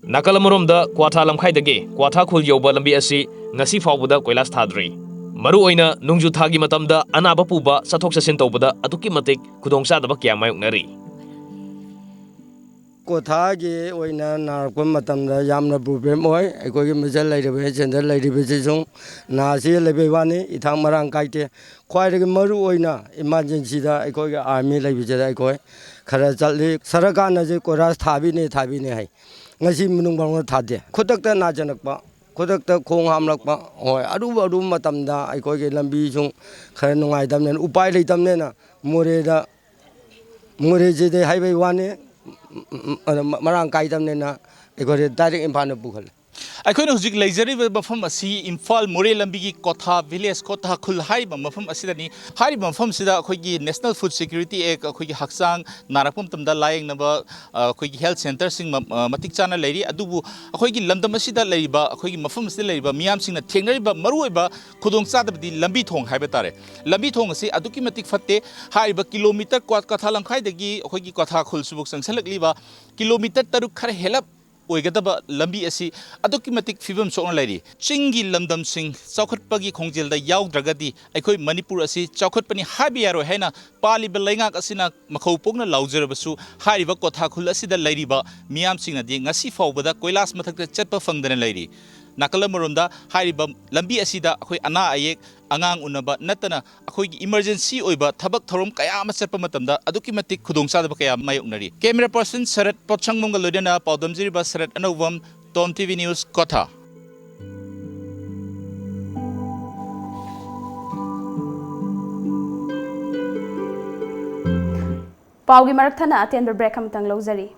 ꯅꯥꯀꯜ ꯑꯃꯔꯣꯝꯗ ꯀ꯭ꯋꯥꯊꯥ ꯂꯝꯈꯥꯏꯗꯒꯤ ꯀ꯭ꯋꯥꯊꯥ ꯈꯨꯜ ꯌꯧꯕ ꯂꯝꯕꯤ ꯑꯁꯤ ꯉꯁꯤ ꯐꯥꯎꯕꯗ ꯀꯣꯏꯂꯥꯁ ꯊꯥꯗ꯭ꯔꯤ꯫ ꯃꯔꯨꯑꯣꯏꯅ ꯅꯣꯡꯖꯨ ꯊꯥꯒꯤ ꯃꯇꯝꯗ ꯑꯅꯥꯕ ꯄꯨꯕ ꯆꯠꯊꯣꯛ ꯆꯠꯁꯤꯟ ꯇꯧꯕꯗ ꯑꯗꯨꯛꯀꯤ ꯃꯇꯤꯛ ꯈꯨꯗꯣꯡꯆꯥꯗꯕ ꯀꯌꯥ ꯃꯥꯌꯣꯛꯅꯔꯤ꯫ ꯀ꯭ꯋꯥꯊꯥꯒꯤ ꯑꯣꯏꯅ ꯅꯥꯔꯛꯄ ꯃꯇꯝꯗ ꯌꯥꯝꯅ problem ꯑꯣꯏ꯫ ꯑꯩꯈꯣꯏꯒꯤ ꯃꯁꯤꯗ ꯂꯩꯔꯤꯕ health centre ꯂꯩꯔꯤꯕꯁꯤꯁꯨ ꯅꯥꯁꯤ ꯂꯩꯕꯩ ꯋꯥꯅꯤ, ꯏꯊꯥꯡ ꯃꯔꯥꯡ ꯀꯥꯏꯗꯦ꯫ ꯈ꯭ꯋꯥꯏꯗꯒꯤ ꯃꯔꯨ ꯑꯣꯏꯅ emergencyꯗ ꯑꯩꯈꯣꯏꯒꯤ army ꯂꯩꯕꯁꯤꯗ ꯑꯩꯈꯣꯏ ꯈꯔ ꯆꯠꯂꯤ꯫ ꯁꯔꯀꯥꯔꯅꯁꯨ ꯀꯣꯏꯂꯥꯁ ꯊꯥꯕꯤꯅꯤ, ꯊꯥꯕꯤꯅꯤ ꯍꯥꯏ꯫ ꯉꯁꯤ ꯃꯅꯨꯡ ꯐꯥꯎꯅ ꯊꯥꯗꯦ꯫ ꯈꯨꯗꯛꯇ ꯅꯥꯁꯤꯜꯂꯛꯄ, ꯈꯨꯗꯛꯇ ꯈꯣꯡ ꯍꯥꯝꯂꯛꯄ, ꯍꯣꯏ, ꯑꯔꯨꯕ ꯑꯔꯨꯕ ꯃꯇꯝꯗ ꯑꯩꯈꯣꯏꯒꯤ ꯂꯝꯕꯤꯁꯨ ꯈꯔ ꯅꯨꯡꯉꯥꯏꯇꯕꯅꯤꯅ, ꯎꯄꯥꯏ ꯂꯩꯇꯕꯅꯤꯅ, ꯃꯣꯔꯦꯗ, ꯃꯣꯔꯦꯁꯤꯗꯤ ꯍꯥꯏꯕꯩ ꯋꯥꯅꯤ, ꯑꯗꯣ ꯃꯔꯥꯡ ꯀꯥꯏꯗꯕꯅꯤꯅ ꯑꯩꯈꯣꯏꯗꯤ direct ꯏꯝꯐꯥꯜꯗ ꯄꯨꯈꯠꯂꯦ꯫ ꯑꯩꯈꯣꯏꯅ ꯍꯧꯖꯤꯛ ꯂꯩꯖꯔꯤꯕ ꯃꯐꯝ ꯑꯁꯤ ꯏꯝꯐꯥꯜ ꯃꯣꯔꯦ ꯂꯝꯕꯤꯒꯤ ꯀ꯭ꯋꯥꯊꯥ village, ꯀ꯭ꯋꯥꯊꯥ ꯈꯨꯜ ꯍꯥꯏꯔꯤꯕ ꯃꯐꯝ ꯑꯁꯤꯗꯅꯤ꯫ ꯍꯥꯏꯔꯤꯕ ꯃꯐꯝꯁꯤꯗ ꯑꯩꯈꯣꯏꯒꯤ National Food Security Act, ꯑꯩꯈꯣꯏꯒꯤ ꯍꯛꯆꯥꯡ ꯅꯥꯔꯛꯄ ꯃꯇꯝꯗ ꯂꯥꯌꯦꯡꯅꯕ, ꯑ, ꯑꯩꯈꯣꯏꯒꯤ health centreꯁꯤꯡ ꯃ-, ꯑ, ꯃꯇꯤꯛ ꯆꯥꯅ ꯂꯩꯔꯤ꯫ ꯑꯗꯨꯕꯨ ꯑꯩꯈꯣꯏꯒꯤ ꯂꯝꯗꯝ ꯑꯁꯤꯗ ꯂꯩꯔꯤꯕ, ꯑꯩꯈꯣꯏꯒꯤ ꯃꯐꯝ ꯑꯁꯤꯗ ꯂꯩꯔꯤꯕ ꯃꯤꯌꯥꯝꯁꯤꯡꯅ ꯊꯦꯡꯅꯔꯤꯕ ꯃꯔꯨꯑꯣꯏꯕ ꯈꯨꯗꯣꯡꯆꯥꯗꯕꯗꯤ ꯂꯝꯕꯤ ꯊꯣꯡ ꯍꯥꯏꯕ ꯇꯥꯔꯦ꯫ ꯂꯝꯕꯤ ꯊꯣꯡ ꯑꯁꯤ ꯑꯗꯨꯛꯀꯤ ꯃꯇꯤꯛ ꯐꯠꯇꯦ꯫ ꯍꯥꯏꯔꯤꯕ kilometre ꯀ꯭ꯋꯥ-, ꯀ꯭ꯋꯥꯊꯥ ꯂꯝꯈꯥꯏꯗꯒꯤ ꯑꯩꯈꯣꯏꯒꯤ ꯀ꯭ꯋꯥꯊꯥ ꯈꯨꯜꯁꯤꯕꯨ ꯆꯪꯁꯤꯜꯂꯛꯂꯤꯕ kilometre ꯇꯔꯨꯛ ꯈꯔ ꯍꯦꯜꯂꯞ ꯑꯣꯏꯒꯗꯕ ꯂꯝꯕꯤ ꯑꯁꯤ ꯑꯗꯨꯛꯀꯤ ꯃꯇꯤꯛ ꯐꯤꯕꯝ ꯁꯣꯛꯅ ꯂꯩꯔꯤ꯫ ꯆꯤꯡꯒꯤ ꯂꯝꯗꯝꯁꯤꯡ ꯆꯥꯎꯈꯠꯄꯒꯤ ꯈꯣꯡꯖꯦꯜꯗ ꯌꯥꯎꯗ꯭ꯔꯒꯗꯤ ꯑꯩꯈꯣꯏ ꯃꯅꯤꯄꯨꯔ ꯑꯁꯤ ꯆꯥꯎꯈꯠꯄꯅꯤ ꯍꯥꯏꯕ ꯌꯥꯔꯣꯏ ꯍꯥꯏꯅ ꯄꯥꯜꯂꯤꯕ ꯂꯩꯉꯥꯛ ꯑꯁꯤꯅ ꯃꯈꯧ ꯄꯣꯛꯅ ꯂꯥꯎꯖꯔꯕꯁꯨ, ꯍꯥꯏꯔꯤꯕ ꯀꯣꯊꯥ ꯈꯨꯜ ꯑꯁꯤꯗ ꯂꯩꯔꯤꯕ ꯃꯤꯌꯥꯝꯁꯤꯡꯅꯗꯤ ꯉꯁꯤ ꯐꯥꯎꯕꯗ ꯀꯣꯏꯂꯥꯁ ꯃꯊꯛꯇ ꯆꯠꯄ ꯐꯪꯗꯅ ꯂꯩꯔꯤ꯫ ꯅꯥꯀꯜ ꯑꯃꯔꯣꯝꯗ ꯍꯥꯏꯔꯤꯕ ꯂꯝꯕꯤ ꯑꯁꯤꯗ ꯑꯩꯈꯣꯏ ꯑꯅꯥ ꯑꯌꯦꯛ, ꯑꯉꯥꯡ ꯎꯅꯕ ꯅꯠꯇꯅ ꯑꯩꯈꯣꯏꯒꯤ ꯏꯃꯔꯖꯦꯟꯁꯤ ꯑꯣꯏꯕ ꯊꯕꯛ ꯊꯧꯔꯝ ꯀꯌꯥ ꯑꯃ ꯆꯠꯄ ꯃꯇꯝꯗ ꯑꯗꯨꯛꯀꯤ ꯃꯇꯤꯛ ꯈꯨꯗꯣꯡꯆꯥꯗꯕ ꯀꯌꯥ ꯃꯥꯌꯣꯛꯅꯔꯤ꯫ ꯀꯦꯃꯦꯔꯥ ꯄꯔꯁꯟ ꯁꯔꯠ ꯄꯣꯠꯁꯪꯕꯝꯒ ꯂꯣꯏꯅꯅ ꯄꯥꯎꯗꯝꯖꯔꯤꯕ ꯁꯔꯠ ꯑꯅꯧꯕꯝ, ꯇꯣꯝ ꯇꯤꯚꯤ ꯅ꯭ꯌꯨꯁ, ꯀꯣꯊꯥ꯫ ꯄꯥꯎꯒꯤ ꯃꯔꯛ ꯊꯠꯅ ꯑꯇꯦꯟꯕ ꯕ꯭ꯔꯦꯛ ꯑꯃꯇꯪ ꯂꯧꯖꯔꯤ꯫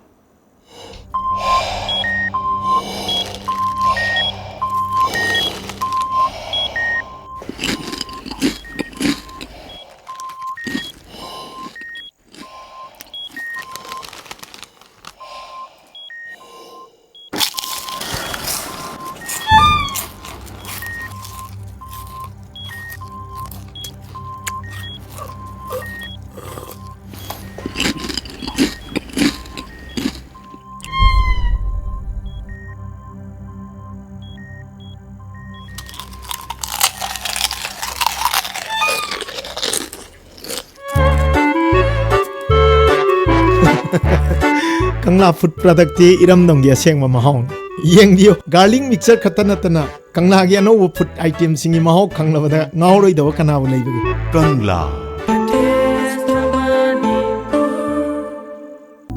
ꯀꯪꯂꯥ ꯐꯨꯗ ꯄ꯭ꯔꯗꯛꯇꯤ ꯏꯔꯝꯗꯝꯒꯤ ꯑꯁꯦꯡꯕ ꯃꯍꯥꯎꯅꯤ꯫ ꯌꯦꯡꯕꯤꯌꯨ, ꯒꯥꯔꯂꯤꯛ ꯃꯤꯛꯁꯆꯔ ꯈꯛꯇ ꯅꯠꯇꯅ ꯀꯪꯂꯥꯒꯤ ꯑꯅꯧꯕ ꯐꯨꯗ ꯑꯥꯏꯇꯦꯝꯁꯤꯡꯒꯤ ꯃꯍꯥꯎ ꯈꯪꯂꯕꯗ ꯉꯥꯎꯔꯣꯏꯗꯕ ꯀꯅꯥꯕꯨ ꯂꯩꯕꯒꯦ? ꯀꯪꯂꯥ꯫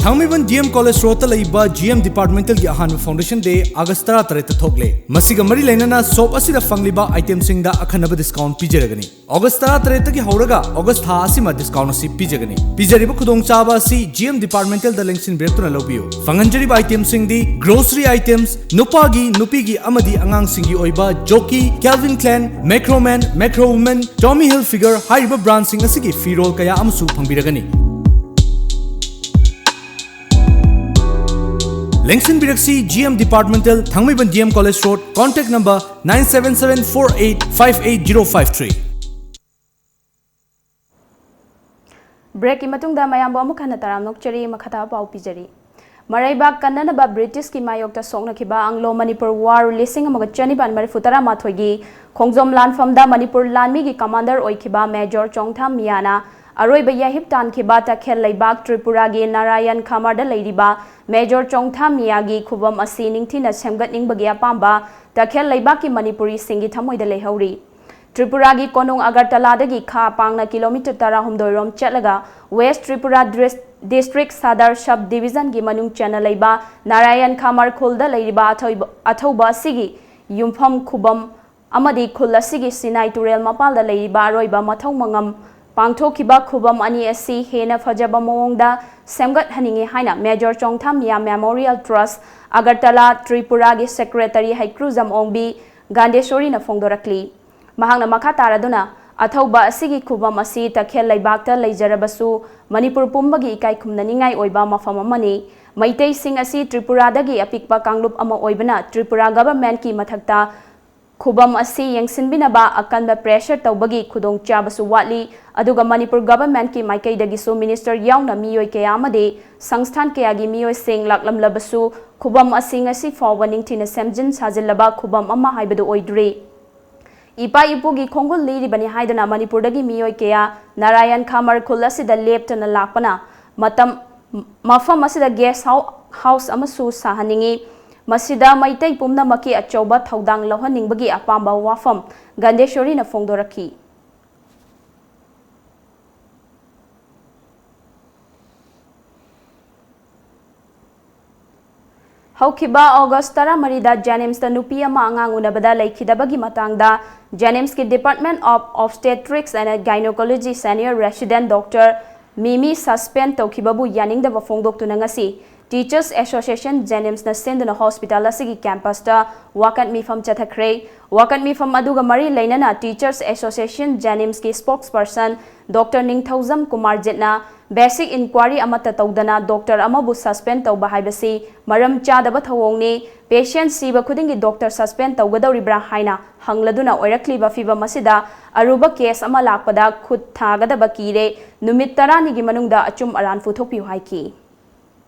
ꯊꯥꯡꯃꯩꯕꯟ ꯗꯤ ꯑꯦꯝ ꯀꯣꯂꯦꯖ ꯔꯣꯗꯇ ꯂꯩꯕ ꯖꯤ ꯑꯦꯝ ꯗꯤꯄꯥꯔꯠꯃꯦꯟꯇꯦꯜꯒꯤ ꯑꯍꯥꯟꯕ ꯐꯥꯎꯟꯗꯦꯁꯟ ꯗꯦ ꯑꯥꯒꯁ ꯇꯔꯥꯇꯔꯦꯠꯇ ꯊꯣꯛꯂꯦ꯫ ꯃꯁꯤꯒ ꯃꯔꯤ ꯂꯩꯅꯅ ꯁꯣꯞ ꯑꯁꯤꯗ ꯐꯪꯂꯤꯕ ꯑꯥꯏꯇꯦꯝꯁꯤꯡꯗ ꯑꯈꯟꯅꯕ ꯗꯤꯁꯀꯥꯎꯟ ꯄꯤꯖꯔꯒꯅꯤ꯫ ꯑꯣꯒꯁ ꯇꯔꯥꯇꯔꯦꯠꯇꯒꯤ ꯍꯧꯔꯒ ꯑꯣꯒꯁ ꯊꯥ ꯑꯁꯤꯃ ꯗꯤꯁꯀꯥꯎꯟ ꯑꯁꯤ ꯄꯤꯖꯒꯅꯤ꯫ ꯄꯤꯖꯔꯤꯕ ꯈꯨꯗꯣꯡꯆꯥꯕ ꯑꯁꯤ ꯖꯤ ꯑꯦꯝ ꯗꯤꯄꯥꯔꯠꯃꯦꯟꯇꯦꯜꯗ ꯂꯦꯡꯁꯤꯟꯕꯤꯔꯛꯇꯨꯅ ꯂꯧꯕꯤꯌꯨ꯫ ꯐꯪꯍꯟꯖꯔꯤꯕ ꯑꯥꯏꯇꯦꯝꯁꯤꯡꯗꯤ ꯒ꯭ꯔꯣꯁꯔꯤ ꯑꯥꯏꯇꯦꯝꯁ, ꯅꯨꯄꯥꯒꯤ, ꯅꯨꯄꯤꯒꯤ ꯑꯃꯗꯤ ꯑꯉꯥꯡꯁꯤꯡꯒꯤ ꯑꯣꯏꯕ Jockey, Calvin Klein, Macroman, Macro Women, Tommy Hilfiger ꯍꯥꯏꯔꯤꯕ ꯕ꯭ꯔꯥꯟꯁꯤꯡ ꯑꯁꯤꯒꯤ ꯐꯤꯔꯣꯜ ꯀꯌꯥ ꯑꯃꯁꯨ ꯐꯪꯕꯤꯔꯒꯅꯤ꯫ ꯂꯦꯡꯁꯤꯟꯕꯤꯔꯛꯁꯤ G M departmental, Thangmeiband D M college road, contact number nine seven seven four eight five eight zero five three꯫ ꯕ꯭ꯔꯦꯛꯀꯤ ꯃꯇꯨꯡꯗ ꯃꯌꯥꯝꯕꯨ ꯑꯃꯨꯛ ꯍꯟꯅ ꯇꯔꯥꯝꯅ ꯑꯣꯛꯆꯔꯤ꯫ ꯃꯈꯥ ꯇꯥꯕ ꯄꯥꯎ ꯄꯤꯖꯔꯤ꯫ ꯃꯔꯩꯕꯥꯛ ꯀꯟꯅꯅꯕ ꯕ꯭ꯔꯤꯇꯤꯁꯀꯤ ꯃꯥꯌꯣꯛꯇ ꯁꯣꯛꯅꯈꯤꯕ ꯑꯪꯒ꯭ꯂꯣ ꯃꯅꯤꯄꯨꯔ ꯋꯥꯔ ꯂꯤꯁꯤꯡ ꯑꯃꯒ ꯆꯅꯤꯄꯥꯟ ꯃꯔꯤꯐꯨ ꯇꯔꯥ ꯃꯥꯊꯣꯏꯒꯤ ꯈꯣꯡꯖꯣꯝ ꯂꯥꯟꯐꯝꯗ ꯃꯅꯤꯄꯨꯔ ꯂꯥꯟꯃꯤꯒꯤ ꯀꯃꯥꯟꯗꯔ ꯑꯣꯏꯈꯤꯕ ꯃꯦꯖꯣꯔ ꯆꯣꯡꯊꯥꯝ ꯃꯤꯌꯥꯅ ꯑꯔꯣꯏꯕ ꯌꯥꯍꯤꯞ ꯇꯥꯟꯈꯤꯕ ꯇꯈꯦꯜ ꯂꯩꯕꯥꯛ ꯇ꯭ꯔꯤꯄꯨꯔꯥꯒꯤ ꯅꯥꯔꯥꯌꯟ ꯈꯥꯃꯥꯔꯗ ꯂꯩꯔꯤꯕ ꯃꯦꯖꯣꯔ ꯆꯣꯡꯊꯥꯝ ꯃꯤꯌꯥꯒꯤ ꯈꯨꯕꯝ ꯑꯁꯤ ꯅꯤꯡꯊꯤꯅ ꯁꯦꯝꯒꯠꯅꯤꯡꯕꯒꯤ ꯑꯄꯥꯝꯕ ꯇꯈꯦꯜ ꯂꯩꯕꯥꯛꯀꯤ ꯃꯅꯤꯄꯨꯔꯤꯁꯤꯡꯒꯤ ꯊꯃꯣꯏꯗ ꯂꯩꯍꯧꯔꯤ꯫ ꯇ꯭ꯔꯤꯄꯨꯔꯥꯒꯤ ꯀꯣꯅꯨꯡ ꯑꯒꯔꯇꯂꯥꯗꯒꯤ ꯈꯥ ꯄꯥꯡꯅ ꯀꯤꯂꯣꯃꯤꯇꯔ ꯇꯔꯥꯍꯨꯝꯗꯣꯏ ꯔꯣꯝ ꯆꯠꯂꯒ ꯋꯦꯁ ꯇ꯭ꯔꯤꯄꯨꯔꯥ ꯗ꯭ꯔꯤꯁ-, ꯗꯤꯁꯇ꯭ꯔꯤꯛ ꯁꯥꯗꯔ ꯁꯕ ꯗꯤꯕꯤꯖꯟꯒꯤ ꯃꯅꯨꯡ ꯆꯟꯅ ꯂꯩꯕ ꯅꯥꯔꯥꯌꯟ ꯈꯥꯃꯥꯔ ꯈꯨꯜꯗ ꯂꯩꯔꯤꯕ ꯑꯊꯧꯕ-, ꯑꯊꯧꯕ ꯑꯁꯤꯒꯤ ꯌꯨꯝꯐꯝ ꯈꯨꯕꯝ ꯑꯃꯗꯤ ꯈꯨꯜ ꯑꯁꯤꯒꯤ ꯁꯤꯅꯥꯏ ꯇꯨꯔꯦꯜ ꯃꯄꯥꯜꯗ ꯂꯩꯔꯤꯕ ꯑꯔꯣꯏꯕ ꯃꯊꯧ ꯃꯉꯝ ꯄꯥꯡꯊꯣꯛꯈꯤꯕ ꯈꯨꯕꯝ ꯑꯅꯤ ꯑꯁꯤ ꯍꯦꯟꯅ ꯐꯖꯕ ꯃꯑꯣꯡꯗ ꯁꯦꯝꯒꯠꯍꯟꯅꯤꯡꯏ ꯍꯥꯏꯅ ꯃꯦꯖꯣꯔ ꯆꯣꯡꯊꯥꯝ ꯃꯤꯌꯥ ꯃꯦꯃꯣꯔꯤꯌꯦꯜ ꯇ꯭ꯔꯁ, ꯑꯒꯔꯇꯂꯥ, ꯇ꯭ꯔꯤꯄꯨꯔꯥꯒꯤ ꯁꯦꯀ꯭ꯔꯦꯇꯔꯤ ꯍꯩꯀ꯭ꯔꯨꯖꯝ ꯑꯣꯡꯕꯤ ꯒꯥꯟꯗꯦꯁꯣꯔꯤꯅ ꯐꯣꯡꯗꯣꯔꯛꯂꯤ꯫ ꯃꯍꯥꯛꯅ ꯃꯈꯥ ꯇꯥꯔꯗꯨꯅ, ꯑꯊꯧꯕ ꯑꯁꯤꯒꯤ ꯈꯨꯕꯝ ꯑꯁꯤ ꯇꯈꯦꯜ ꯂꯩꯕꯥꯛꯇ ꯂꯩꯖꯔꯕꯁꯨ ꯃꯅꯤꯄꯨꯔ ꯄꯨꯝꯕꯒꯤ ꯏꯀꯥꯏ ꯈꯨꯝꯅꯅꯤꯡꯉꯥꯏ ꯑꯣꯏꯕ ꯃꯐꯝ ꯑꯃꯅꯤ꯫ ꯃꯩꯇꯩꯁꯤꯡ ꯑꯁꯤ ꯇ꯭ꯔꯤꯄꯨꯔꯥꯗꯒꯤ ꯑꯄꯤꯛꯄ ꯀꯥꯡꯂꯨꯞ ꯑꯃ ꯑꯣꯏꯕꯅ ꯇ꯭ꯔꯤꯄꯨꯔꯥ ꯒꯚꯔꯟꯃꯦꯟꯠꯀꯤ ꯃꯊꯛꯇ ꯈꯨꯕꯝ ꯑꯁꯤ ꯌꯦꯡꯁꯤꯟꯕꯤꯅꯕ ꯑꯀꯟꯕ ꯄ꯭ꯔꯦꯁꯔ ꯇꯧꯕꯒꯤ ꯈꯨꯗꯣꯡꯆꯥꯕꯁꯨ ꯋꯥꯠꯂꯤ꯫ ꯑꯗꯨꯒ ꯃꯅꯤꯄꯨꯔ ꯒꯚꯔꯟꯃꯦꯟꯠꯀꯤ ꯃꯥꯏꯀꯩꯗꯒꯤꯁꯨ ꯃꯤꯅꯤꯁꯇꯔ ꯌꯥꯎꯅ ꯃꯤꯑꯣꯏ ꯀꯌꯥ ꯑꯃꯗꯤ ꯁꯪꯁꯊꯥꯟ ꯀꯌꯥꯒꯤ ꯃꯤꯑꯣꯏꯁꯤꯡ ꯂꯥꯛꯂꯝꯂꯕꯁꯨ ꯈꯨꯕꯝ ꯑꯁꯤ ꯉꯁꯤ ꯐꯥꯎꯕ ꯅꯤꯡꯊꯤꯅ ꯁꯦꯝꯖꯤꯟ ꯁꯥꯖꯤꯜꯂꯕ ꯈꯨꯕꯝ ꯑꯃ ꯍꯥꯏꯕꯗꯨ ꯑꯣꯏꯗ꯭ꯔꯤ꯫ ꯏꯄꯥ ꯏꯄꯨꯒꯤ ꯈꯣꯡꯒꯨꯜ ꯂꯤꯔꯤꯕꯅꯤ ꯍꯥꯏꯗꯨꯅ ꯃꯅꯤꯄꯨꯔꯗꯒꯤ ꯃꯤꯑꯣꯏ ꯀꯌꯥ ꯅꯥꯔꯥꯌꯟ ꯈꯥꯃꯔ ꯈꯨꯜ ꯑꯁꯤꯗ ꯂꯦꯞꯇꯅ ꯂꯥꯛꯄꯅ ꯃꯇꯝ, ꯃꯐꯝ ꯑꯁꯤꯗ ꯒꯦꯁ ꯍꯥꯎ-, ꯍꯥꯎꯁ ꯑꯃꯁꯨ ꯁꯥꯍꯟꯅꯤꯡꯏ꯫ ꯃꯁꯤꯗ ꯃꯩꯇꯩ ꯄꯨꯝꯅꯃꯛꯀꯤ ꯑꯆꯧꯕ ꯊꯧꯗꯥꯡ ꯂꯧꯍꯟꯅꯤꯡꯕꯒꯤ ꯑꯄꯥꯝꯕ ꯋꯥꯐꯝ ꯒꯥꯟꯗꯦꯁꯣꯔꯤꯅ ꯐꯣꯡꯗꯣꯔꯛꯈꯤ꯫ ꯍꯧꯈꯤꯕ ꯑꯣꯒꯁ ꯇꯔꯥꯃꯔꯤꯗ ꯖꯦꯅꯤꯝꯁꯇ ꯅꯨꯄꯤ ꯑꯃ ꯑꯉꯥꯡ ꯎꯅꯕꯗ ꯂꯩꯈꯤꯗꯕꯒꯤ ꯃꯇꯥꯡꯗ ꯖꯦꯅꯤꯝꯁꯀꯤ Department of Obstetrics and Gynecology Senior Resident Doctor ꯃꯤꯃꯤ ꯁꯁꯄꯦꯟ ꯇꯧꯈꯤꯕꯕꯨ ꯌꯥꯅꯤꯡꯗꯕ ꯐꯣꯡꯗꯣꯛꯇꯨꯅ ꯉꯁꯤ Teachers Association ꯖꯦꯅꯤꯝꯁꯅ ꯁꯤꯟꯗꯨꯅ ꯍꯣꯁꯄꯤꯇꯥꯜ ꯑꯁꯤꯒꯤ ꯀꯦꯝꯄꯁꯇ ꯋꯥꯀꯠ ꯃꯤꯐꯝ ꯆꯠꯊꯈ꯭ꯔꯦ꯫ ꯋꯥꯀꯠ ꯃꯤꯐꯝ ꯑꯗꯨꯒ ꯃꯔꯤ ꯂꯩꯅꯅ Teachers Association ꯖꯦꯅꯤꯝꯁꯀꯤ spokesperson Doctor ꯅꯤꯡꯊꯧꯖꯝ ꯀꯨꯃꯥꯔꯖꯤꯠꯅ basic inquiry ꯑꯃꯠꯇ ꯇꯧꯗꯅ doctor ꯑꯃꯕꯨ suspend ꯇꯧꯕ ꯍꯥꯏꯕꯁꯤ ꯃꯔꯝ ꯆꯥꯗꯕ ꯊꯧꯑꯣꯡꯅꯤ꯫ Patient ꯁꯤꯕ ꯈꯨꯗꯤꯡꯒꯤ doctor suspend ꯇꯧꯒꯗꯧꯔꯤꯕ꯭ꯔꯥ ꯍꯥꯏꯅ ꯍꯪꯂꯗꯨꯅ ꯑꯣꯏꯔꯛꯂꯤꯕ ꯐꯤꯚꯝ ꯑꯁꯤꯗ ꯑꯔꯨꯕ case ꯑꯃ ꯂꯥꯛꯄꯗ ꯈꯨꯠ ꯊꯥꯒꯗꯕ ꯀꯤꯔꯦ꯫ ꯅꯨꯃꯤꯠ ꯇꯔꯥꯅꯤꯒꯤ ꯃꯅꯨꯡꯗ ꯑꯆꯨꯝ ꯑꯔꯥꯟ ꯄꯨꯊꯣꯛꯄꯤꯌꯨ ꯍꯥꯏꯈꯤ꯫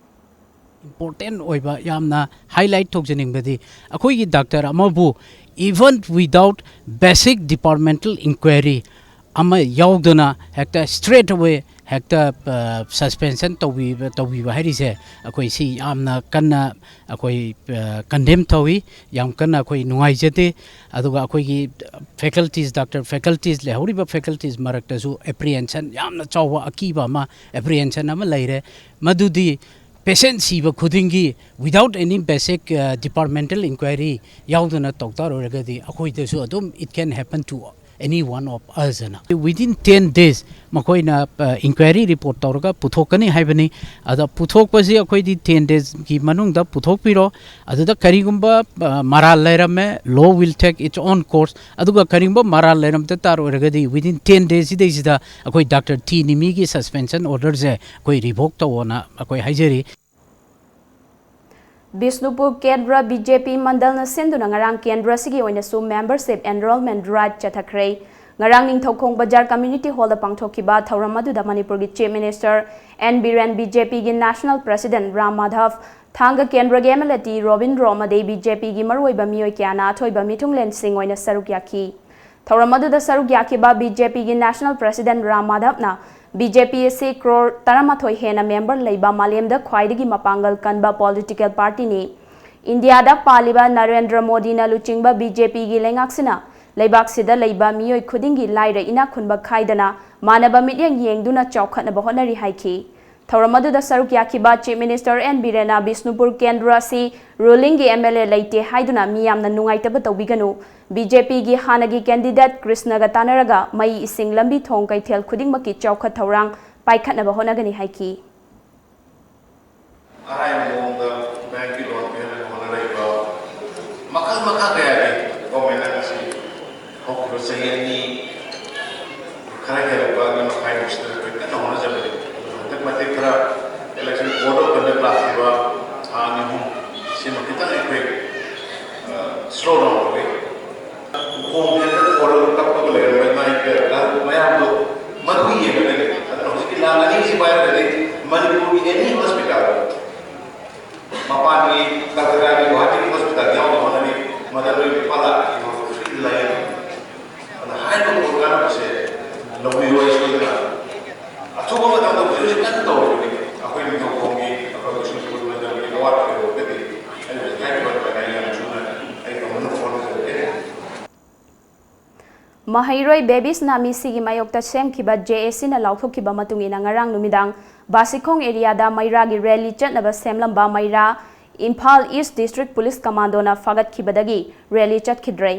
ꯏꯝꯄꯣꯔꯇꯦꯟ ꯑꯣꯏꯕ ꯌꯥꯝꯅ ꯍꯥꯏꯂꯥꯏꯠ ꯇꯧꯖꯅꯤꯡꯕꯗꯤ, ꯑꯩꯈꯣꯏꯒꯤ ꯗꯥꯛꯇꯔ ꯑꯃꯕꯨ even without basic departmental inquiry ꯑꯃ ꯌꯥꯎꯗꯅ ꯍꯦꯛꯇ straight away ꯍꯦꯛꯇ ꯁꯁꯄꯦꯟꯁꯟ ꯇꯧꯕꯤꯕ ꯇꯧꯕꯤꯕ ꯍꯥꯏꯔꯤꯁꯦ, ꯑꯩꯈꯣꯏ ꯁꯤ ꯌꯥꯝꯅ ꯀꯟꯅ ꯑꯩꯈꯣꯏ ꯀꯟꯗꯦꯝ ꯇꯧꯏ, ꯌꯥꯝ ꯀꯟꯅ ꯑꯩꯈꯣꯏ ꯅꯨꯡꯉꯥꯏꯖꯗꯦ꯫ ꯑꯗꯨꯒ ꯑꯩꯈꯣꯏꯒꯤ ꯐꯦꯀꯜꯇꯤꯁ, ꯗꯥꯛꯇꯔ ꯐꯦꯀꯜꯇꯤꯁ, ꯂꯩꯍꯧꯔꯤꯕ ꯐꯦꯀꯜꯇꯤꯁ ꯃꯔꯛꯇꯁꯨ ꯑꯦꯄ꯭ꯔꯤꯍꯦꯟꯁꯟ, ꯌꯥꯝꯅ ꯆꯥꯎꯕ ꯑꯀꯤꯕ ꯑꯃ, ꯑꯦꯄ꯭ꯔꯤꯍꯦꯟꯁꯟ ꯑꯃ ꯂꯩꯔꯦ꯫ ꯃꯗꯨꯗꯤ ꯄꯦꯁꯦꯟ ꯁꯤꯕ ꯈꯨꯗꯤꯡꯒꯤ without any basic departmental inquiry ꯌꯥꯎꯗꯅ ꯇꯧ ꯇꯥꯔꯒꯗꯤ ꯑꯩꯈꯣꯏꯗꯁꯨ ꯑꯗꯨꯝ it can happen to any one of us ꯑꯅ꯫ Within ten days ꯃꯈꯣꯏꯅ ꯏꯟꯀ꯭ꯋꯥꯏꯔꯤ ꯔꯤꯄꯣꯔꯠ ꯇꯧꯔꯒ ꯄꯨꯊꯣꯛꯀꯅꯤ ꯍꯥꯏꯕꯅꯤ꯫ ꯑꯗ ꯄꯨꯊꯣꯛꯄꯁꯤ ꯑꯩꯈꯣꯏꯗꯤ ten daysꯀꯤ ꯃꯅꯨꯡꯗ ꯄꯨꯊꯣꯛꯄꯤꯔꯣ꯫ ꯑꯗꯨꯗ ꯀꯔꯤꯒꯨꯝꯕ ꯃꯔꯥꯜ ꯂꯩꯔꯝꯃꯦ, law will take its own course꯫ ꯑꯗꯨꯒ ꯀꯔꯤꯒꯨꯝꯕ ꯃꯔꯥꯜ ꯂꯩꯔꯝꯗ ꯇꯥꯔ ꯑꯣꯏꯔꯒꯗꯤ within ten days ꯁꯤꯗꯩꯁꯤꯗ ꯑꯩꯈꯣꯏ ꯗꯥꯛꯇꯔ ꯇꯤ ꯅꯤꯃꯤꯒꯤ ꯁꯁꯄꯦꯟꯁꯟ ꯑꯣꯔꯗꯔꯁꯦ ꯑꯩꯈꯣꯏ ꯔꯤꯚꯣꯛ ꯇꯧꯑꯣꯅ ꯑꯩꯈꯣꯏ ꯍꯥꯏꯖꯔꯤ꯫ ꯕꯤꯁꯅꯨꯄꯨꯔ ꯀꯦꯟꯗ꯭ꯔ ꯕꯤ ꯖꯦ ꯄꯤ ꯃꯟꯗꯜꯅ ꯁꯤꯟꯗꯨꯅ ꯉꯔꯥꯡ ꯀꯦꯟꯗ꯭ꯔ ꯑꯁꯤꯒꯤ ꯑꯣꯏꯅꯁꯨ membership enrollment drive ꯆꯠꯊꯈ꯭ꯔꯦ꯫ ꯉꯔꯥꯡ ꯅꯤꯡꯊꯧꯈꯣꯡ ꯕꯖꯥꯔ community hallꯗ ꯄꯥꯡꯊꯣꯛꯈꯤꯕ ꯊꯧꯔꯝ ꯑꯗꯨꯗ ꯃꯅꯤꯄꯨꯔꯒꯤ Chief Minister N Biren, B J ꯄꯤꯒꯤ National President ꯔꯥꯝ ꯃꯥꯙꯕ, ꯊꯥꯡꯒ ꯀꯦꯟꯗ꯭ꯔꯒꯤ M L A T Robindro ꯑꯃꯗꯤ ꯕꯤ ꯖꯦ ꯄꯤꯒꯤ ꯃꯔꯨꯑꯣꯏꯕ ꯃꯤꯑꯣꯏ ꯀꯌꯥꯅ ꯑꯊꯣꯏꯕ ꯃꯤꯊꯨꯡꯂꯦꯟꯁꯤꯡ ꯑꯣꯏꯅ ꯁꯔꯨꯛ ꯌꯥꯈꯤ꯫ ꯊꯧꯔꯝ ꯑꯗꯨꯗ ꯁꯔꯨꯛ ꯌꯥꯈꯤꯕ ꯕꯤ ꯖꯦ ꯄꯤꯒꯤ National President ꯔꯥꯝ ꯃꯥꯙꯕꯅ ꯕꯤ ꯖꯦ ꯄꯤ ꯑꯁꯤ ꯀ꯭ꯔꯣꯔ ꯇꯔꯥꯃꯥꯊꯣꯏ ꯍꯦꯟꯅ member ꯂꯩꯕ ꯃꯥꯂꯦꯝꯗ ꯈ꯭ꯋꯥꯏꯗꯒꯤ ꯃꯄꯥꯡꯒꯜ ꯀꯟꯕ political partyꯅꯤ꯫ ꯏꯟꯗꯤꯌꯥꯗ ꯄꯥꯜꯂꯤꯕ ꯅꯔꯦꯟꯗ꯭ꯔ ꯃꯣꯗꯤꯅ ꯂꯨꯆꯤꯡꯕ ꯕꯤ ꯖꯦ ꯄꯤꯒꯤ ꯂꯩꯉꯥꯛꯁꯤꯅ ꯂꯩꯕꯥꯛꯁꯤꯗ ꯂꯩꯕ ꯃꯤꯑꯣꯏ ꯈꯨꯗꯤꯡꯒꯤ ꯂꯥꯏꯔ ꯏꯅꯥꯛ ꯈꯨꯟꯕ ꯈꯥꯏꯗꯅ ꯃꯥꯟꯅꯕ ꯃꯤꯠꯌꯦꯡ ꯌꯦꯡꯗꯨꯅ ꯆꯥꯎꯈꯠꯅꯕ ꯍꯣꯠꯅꯔꯤ ꯍꯥꯏꯈꯤ꯫ ꯊꯧꯔꯝ ꯑꯗꯨꯗ ꯁꯔꯨꯛ ꯌꯥꯈꯤꯕ Chief Minister ꯑꯦꯟ ꯕꯤꯔꯦꯟꯅ ꯕꯤꯁꯅꯨꯄꯨꯔ ꯀꯦꯟꯗ꯭ꯔ ꯑꯁꯤ rulingꯒꯤ ꯑꯦꯝ ꯑꯦꯜ ꯑꯦ ꯂꯩꯇꯦ ꯍꯥꯏꯗꯨꯅ ꯃꯤꯌꯥꯝꯅ ꯅꯨꯡꯉꯥꯏꯇꯕ ꯇꯧꯕꯤꯒꯅꯨ, ꯕꯤ ꯖꯦ ꯄꯤꯒꯤ ꯍꯥꯟꯅꯒꯤ candidate ꯀ꯭ꯔꯤꯁꯅꯒ ꯇꯥꯟꯅꯔꯒ ꯃꯩ, ꯏꯁꯤꯡ, ꯂꯝꯕꯤ ꯊꯣꯡ, ꯀꯩꯊꯦꯜ ꯈꯨꯗꯤꯡꯃꯛꯀꯤ ꯆꯥꯎꯈꯠ ꯊꯧꯔꯥꯡ ꯄꯥꯏꯈꯠꯅꯕ ꯍꯣꯠꯅꯒꯅꯤ ꯍꯥꯏꯈꯤ꯫ ꯑꯔꯥꯏꯕ ꯃꯑꯣꯡꯗ ꯕꯦꯡꯛꯀꯤ ꯂꯣꯟ ꯄꯤꯍꯟꯅꯕ ꯍꯣꯠꯅꯔꯛꯏꯕ ꯃꯈꯜ ꯃꯈꯥ ꯀꯌꯥꯒꯤ ꯒꯣꯔꯃꯦꯟꯅ ꯉꯁꯤ ꯍꯧꯈꯤꯕ ꯆꯍꯤ ꯑꯅꯤ ꯈꯔ ꯍꯦꯜꯂꯛꯄ ꯑꯅꯤ ꯃꯈꯥꯏꯃꯨꯛꯁꯤꯗ ꯑꯩꯈꯣꯏ ꯀꯟꯅ ꯍꯣꯠꯅꯖꯕꯅꯤ꯫ ꯑꯗꯨꯕꯨ ꯍꯟꯗꯛ ꯃꯇꯦꯛ ꯈꯔ election code of conduct ꯂꯥꯛꯈꯤꯕ ꯊꯥ ꯑꯅꯤ ꯑꯍꯨꯝ ꯁꯤꯃ ꯈꯤꯇꯪ ꯑꯩꯈꯣꯏ slow down ꯇꯧꯏ꯫ ꯎꯈꯣꯡ ꯍꯦꯛꯇ ꯀꯣꯜꯂꯒ ꯀꯞꯄꯒ ꯂꯩꯔꯝꯕ ꯏꯃꯥ ꯏꯕꯦꯜ ꯃꯌꯥꯝꯗꯣ ꯃꯗꯨ ꯌꯦꯡꯒꯗꯣꯏꯅꯤ꯫ ꯑꯗꯨꯅ ꯍꯧꯖꯤꯛꯀꯤ ꯂꯥꯟ ꯑꯅꯤꯁꯤ ꯄꯥꯏꯔꯒꯗꯤ ꯃꯅꯤꯄꯨꯔꯒꯤ any hospital ꯃꯄꯥꯟꯒꯤ ꯀꯜꯀꯇꯥꯒꯤ ꯒꯨꯋꯥꯍꯥꯇꯤꯒꯤ ꯍꯣꯁꯄꯤꯇꯥꯜ ꯌꯥꯎꯅꯕ ꯍꯣꯠꯅꯔꯤ꯫ ꯃꯗ ꯂꯣꯏ ꯂꯨꯄꯥ ꯂꯥꯛ ꯑꯅꯤ ꯐꯥꯎ ꯐ꯭ꯔꯤ ꯂꯥꯏꯌꯦꯡꯉꯤ꯫ ꯑꯗꯨꯅ ꯍꯥꯏꯔꯤꯕ ꯀꯥꯟꯅꯕꯁꯦ ꯂꯧꯕꯤꯌꯨ꯫ ꯑꯩ ꯁꯣꯏꯗꯅ ꯑꯊꯨꯕ ꯃꯇꯝꯗ ꯍꯧꯖꯤꯛ ꯍꯧꯖꯤꯛ ꯀꯟꯅ ꯇꯧꯔꯤꯕꯅꯤ꯫ ꯑꯩꯈꯣꯏ ꯅꯤꯡꯊꯧꯈꯣꯡꯒꯤ, ꯑꯩꯈꯣꯏ ꯕꯤꯁꯅꯨꯄꯨꯔ ꯃꯟꯗꯜꯒꯤ ꯑꯋꯥꯠꯄ ꯂꯩꯔꯒꯗꯤ ꯑꯩꯅ ꯍꯧꯖꯤꯛ ꯍꯥꯏꯔꯤꯕ ꯀꯌꯥ ꯌꯥꯝ ꯊꯨꯅ ꯑꯩ ꯇꯧꯅꯕ ꯍꯣꯠꯅꯖꯔꯒꯦ꯫ ꯃꯍꯩꯔꯣꯏ ꯕꯦꯕꯤꯁ ꯅꯥꯃꯤꯁꯤꯒꯤ ꯃꯥꯌꯣꯛꯇ ꯁꯦꯝꯈꯤꯕ ꯖꯦ ꯑꯦ ꯁꯤꯅ ꯂꯥꯎꯊꯣꯛꯈꯤꯕ ꯃꯇꯨꯡ ꯏꯟꯅ ꯉꯔꯥꯡ ꯅꯨꯃꯤꯗꯥꯡ ꯕꯥꯁꯤꯈꯣꯡ ꯑꯦꯔꯤꯌꯥꯗ ꯃꯩꯔꯥꯒꯤ ꯔꯦꯂꯤ ꯆꯠꯅꯕ ꯁꯦꯝꯂꯝꯕ ꯃꯩꯔꯥ ꯏꯝꯐꯥꯜ ꯏꯁ ꯗꯤꯁꯇ꯭ꯔꯤꯛ ꯄꯨꯂꯤꯁ ꯀꯃꯥꯟꯗꯣꯅ ꯐꯥꯒꯠꯈꯤꯕꯗꯒꯤ ꯔꯦꯂꯤ ꯆꯠꯈꯤꯗ꯭ꯔꯦ꯫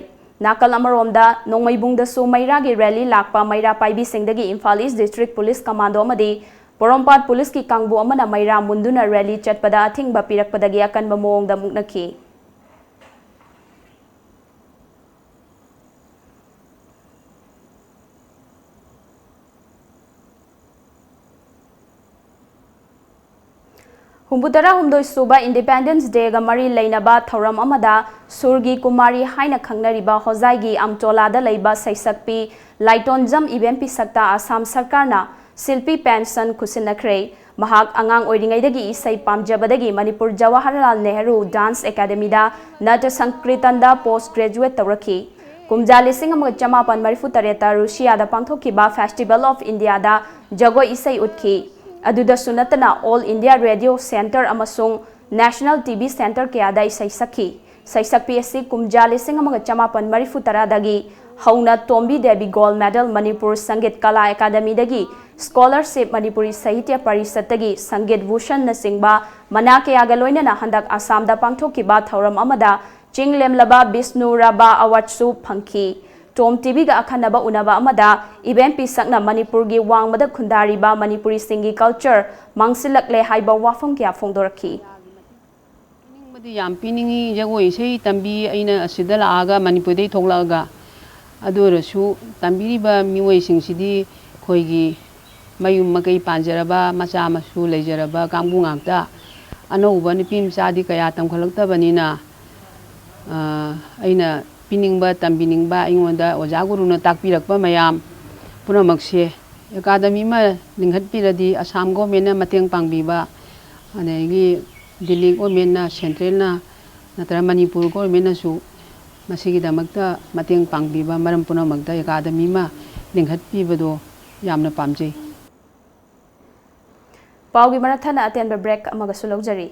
ꯅꯥꯀꯜ ꯑꯃꯔꯣꯝꯗ ꯅꯣꯡꯃꯩꯕꯨꯡꯗꯁꯨ ꯃꯩꯔꯥꯒꯤ ꯔꯦꯂꯤ ꯂꯥꯛꯄ ꯃꯩꯔꯥ ꯄꯥꯏꯕꯤꯁꯤꯡꯗꯒꯤ ꯏꯝꯐꯥꯜ ꯏꯁ ꯗꯤꯁꯇ꯭ꯔꯤꯛ ꯄꯨꯂꯤꯁ ꯀꯃꯥꯟꯗꯣ ꯑꯃꯗꯤ ꯄꯣꯔꯣꯝꯄꯥꯠ ꯄꯨꯂꯤꯁꯀꯤ ꯀꯥꯡꯕꯨ ꯑꯃꯅ ꯃꯩꯔꯥ ꯃꯨꯟꯗꯨꯅ ꯔꯦꯂꯤ ꯆꯠꯄꯗ ꯑꯊꯤꯡꯕ ꯄꯤꯔꯛꯄꯗꯒꯤ ꯑꯀꯟꯕ ꯃꯑꯣꯡꯗ ꯃꯨꯛꯅꯈꯤ꯫ ꯍꯨꯝꯐꯨꯇꯔꯥ ꯍꯨꯝꯗꯣꯏ ꯁꯨꯕ ꯏꯟꯗꯤꯄꯦꯟꯗꯦꯟꯁ ꯗꯦꯒ ꯃꯔꯤ ꯂꯩꯅꯕ ꯊꯧꯔꯝ ꯑꯃꯗ ꯁꯨꯔꯒꯤ ꯀꯨꯃꯥꯔꯤ ꯍꯥꯏꯅ ꯈꯪꯅꯔꯤꯕ ꯍꯣꯖꯥꯏꯒꯤ ꯑꯝꯆꯣꯂꯥꯗ ꯂꯩꯕ ꯁꯩꯁꯛꯄꯤ ꯂꯥꯏꯇꯣꯟꯖꯝ ꯏꯕꯦꯝ ꯄꯤꯁꯛꯇ ꯑꯁꯥꯝ ꯁꯔꯀꯥꯔꯅ ꯁꯤꯜꯄꯤ ꯄꯦꯟꯁꯟ ꯈꯨꯠꯁꯤꯟꯅꯈ꯭ꯔꯦ꯫ ꯃꯍꯥꯛ ꯑꯉꯥꯡ ꯑꯣꯏꯔꯤꯉꯩꯗꯒꯤ ꯏꯁꯩ ꯄꯥꯝꯖꯕꯗꯒꯤ ꯃꯅꯤꯄꯨꯔ ꯖꯋꯥꯍꯔꯂꯥꯜ ꯅꯦꯍꯔꯨ ꯗꯥꯟꯁ ꯑꯦꯀꯥꯗꯃꯤꯗ ꯅꯠꯇ ꯁꯪꯀ꯭ꯔꯤꯇꯟꯗ ꯄꯣꯁ ꯒ꯭ꯔꯦꯖꯨꯋꯦꯠ ꯇꯧꯔꯛꯈꯤ꯫ ꯀꯨꯝꯖꯥ ꯂꯤꯁꯤꯡ ꯑꯃꯒ ꯆꯃꯥꯄꯟ ꯃꯔꯤꯐꯨ ꯇꯔꯦꯠꯇ ꯔꯨꯁꯤꯌꯥꯗ ꯄꯥꯡꯊꯣꯛꯈꯤꯕ ꯐꯦꯁꯇꯤꯚꯦꯜ ꯑꯣꯐ ꯏꯟꯗꯤꯌꯥꯗ ꯖꯒꯣꯏ ꯏꯁꯩ ꯎꯠꯈꯤ꯫ ꯑꯗꯨꯗꯁꯨ ꯅꯠꯇꯅ ꯑꯣꯜ ꯏꯟꯗꯤꯌꯥ ꯔꯦꯗꯤꯑꯣ ꯁꯦꯟꯇꯔ ꯑꯃꯁꯨꯡ ꯅꯦꯁꯅꯦꯜ ꯇꯤ ꯚꯤ ꯁꯦꯟꯇꯔ ꯀꯌꯥꯗ ꯏꯁꯩ ꯁꯛꯈꯤ꯫ ꯁꯩꯁꯛꯄꯤ ꯑꯁꯤ ꯀꯨꯝꯖꯥ ꯂꯤꯁꯤꯡ ꯑꯃꯒ ꯆꯃꯥꯄꯟ ꯃꯔꯤꯐꯨ ꯇꯔꯥꯗꯒꯤ ꯍꯧꯅ ꯇꯣꯝꯕꯤ ꯗꯦꯕꯤ ꯒꯣꯜ ꯃꯦꯗꯜ ꯃꯅꯤꯄꯨꯔ ꯁꯪꯒꯤꯠ ꯀꯂꯥ ꯑꯦꯀꯥꯗꯃꯤꯗꯒꯤ ꯁ꯭ꯀꯣꯂꯔꯁꯤꯞ, ꯃꯅꯤꯄꯨꯔꯤ ꯁꯥꯍꯤꯇ꯭ꯌ ꯄꯔꯤꯁꯠꯇꯒꯤ ꯁꯪꯒꯤꯠ ꯚꯨꯁꯟꯅꯆꯤꯡꯕ ꯃꯅꯥ ꯀꯌꯥꯒ ꯂꯣꯏꯅꯅ ꯍꯟꯗꯛ ꯑꯁꯥꯝꯗ ꯄꯥꯡꯊꯣꯛꯈꯤꯕ ꯊꯧꯔꯝ ꯑꯃꯗ ꯆꯤꯡ ꯂꯦꯝꯂꯕ ꯕꯤꯁꯅꯨ ꯔꯥꯚꯥ ꯑꯦꯋꯥꯔꯗꯁꯨ ꯐꯪꯈꯤ꯫ ꯇꯣꯝ ꯇꯤ ꯚꯤꯒ ꯑꯈꯟꯅꯕ ꯎꯅꯕ ꯑꯃꯗ ꯏꯕꯦꯝ ꯄꯤꯁꯛꯅ ꯃꯅꯤꯄꯨꯔꯒꯤ ꯋꯥꯡꯃꯗ ꯈꯨꯟꯗꯥꯔꯤꯕ ꯃꯅꯤꯄꯨꯔꯤꯁꯤꯡꯒꯤ ꯀꯜꯆꯔ ꯃꯥꯡꯁꯤꯜꯂꯛꯂꯦ ꯍꯥꯏꯕ ꯋꯥꯐꯝ ꯀꯌꯥ ꯐꯣꯡꯗꯣꯔꯛꯈꯤ꯫ ꯄꯤꯅꯤꯡꯕꯗꯤ ꯌꯥꯝ ꯄꯤꯅꯤꯡꯉꯤ꯫ ꯖꯒꯣꯏ ꯏꯁꯩ ꯇꯝꯕꯤ ꯑꯩꯅ ꯑꯁꯤꯗ ꯂꯥꯛꯑꯒ, ꯃꯅꯤꯄꯨꯔꯗꯒꯤ ꯊꯣꯛꯂꯛꯑꯒ꯫ ꯑꯗꯨ ꯑꯣꯏꯔꯁꯨ ꯇꯝꯕꯤꯔꯤꯕ ꯃꯤꯑꯣꯏꯁꯤꯡꯁꯤꯗꯤ ꯑꯩꯈꯣꯏꯒꯤ ꯃꯌꯨꯝ ꯃꯀꯩ ꯄꯥꯟꯖꯔꯕ, ꯃꯆꯥ ꯃꯁꯨ ꯂꯩꯖꯔꯕ ꯀꯥꯡꯕꯨ ꯉꯥꯛꯇ꯫ ꯑꯅꯧꯕ ꯅꯨꯄꯤ ꯃꯆꯥꯗꯤ ꯀꯌꯥ ꯇꯝꯈꯠꯂꯛꯇꯕꯅꯤꯅ, ꯑ, ꯑꯩꯅ ꯄꯤꯅꯤꯡꯕ, ꯇꯝꯕꯤꯅꯤꯡꯕ, ꯑꯩꯉꯣꯟꯗ ꯑꯣꯖꯥ ꯒꯨꯔꯨꯅ ꯇꯥꯛꯄꯤꯔꯛꯄ ꯃꯌꯥꯝ ꯄꯨꯝꯅꯃꯛꯁꯦ ꯑꯦꯀꯥꯗꯃꯤ ꯑꯃ ꯂꯤꯡꯈꯠꯄꯤꯔꯗꯤ, ꯑꯁꯥꯝ ꯒꯣꯔꯃꯦꯟꯅ ꯃꯇꯦꯡ ꯄꯥꯡꯕꯤꯕ, ꯑꯗꯒꯤ ꯗꯤꯜꯂꯤ ꯒꯣꯔꯃꯦꯟꯅ, ꯁꯦꯟꯇ꯭ꯔꯦꯜꯅ ꯅꯠꯇ꯭ꯔꯒ ꯃꯅꯤꯄꯨꯔ ꯒꯣꯔꯃꯦꯟꯅꯁꯨ ꯃꯁꯤꯒꯤꯗꯃꯛꯇ ꯃꯇꯦꯡ ꯄꯥꯡꯕꯤꯕ, ꯃꯔꯝ ꯄꯨꯝꯅꯃꯛꯇ ꯑꯦꯀꯥꯗꯃꯤ ꯑꯃ ꯂꯤꯡꯈꯠꯄꯤꯕꯗꯣ ꯌꯥꯝꯅ ꯄꯥꯝꯖꯩ꯫ ꯄꯥꯎꯒꯤ ꯃꯔꯛ ꯊꯠꯅ ꯑꯇꯦꯟꯕ ꯕ꯭ꯔꯦꯛ ꯑꯃꯒꯁꯨ ꯂꯧꯖꯔꯤ꯫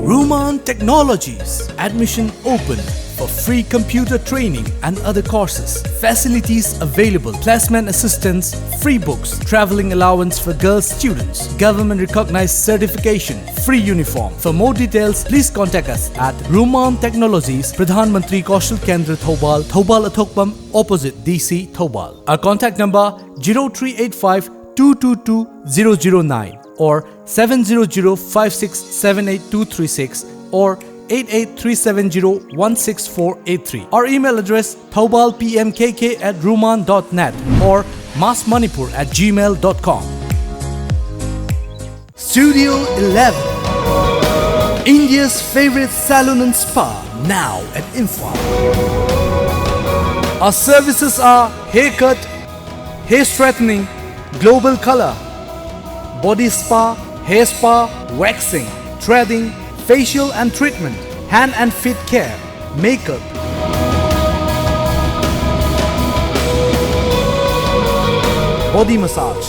Ruman Technologies. Admission open for free computer training and other courses. Facilities available: placement assistance, free books, traveling allowance for girls students, government recognized certification, free uniform. For more details, please contact us at Ruman Technologies, Pradhan Mantri Kaushal Kendra, Thoubal, Thoubal Athokpam, opposite D C, Thoubal. Our contact number: zero three eight five two two two zero zero nine or seven zero zero five six seven eight two three six or eight eight three seven zero one six four eight three. Our email address: thoubal P M K K at ruman dot net or mass manipur at gmail dot com. Studio eleven, India's favorite salon and spa, now at Imphal. Our services are haircut, hair straightening, global color, body spa, hair spa, waxing, threading, facial and treatment, hand and feet care, makeup, body massage.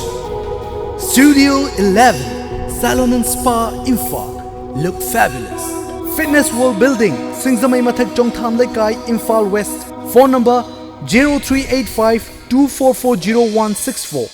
Studio eleven, Salon and Spa, Imphal. Look fabulous. Fitness World Building, Singzamei Mathak, Chongtham Leikai, Imphal West. Phone number: zero three eight five two four four zero one six four.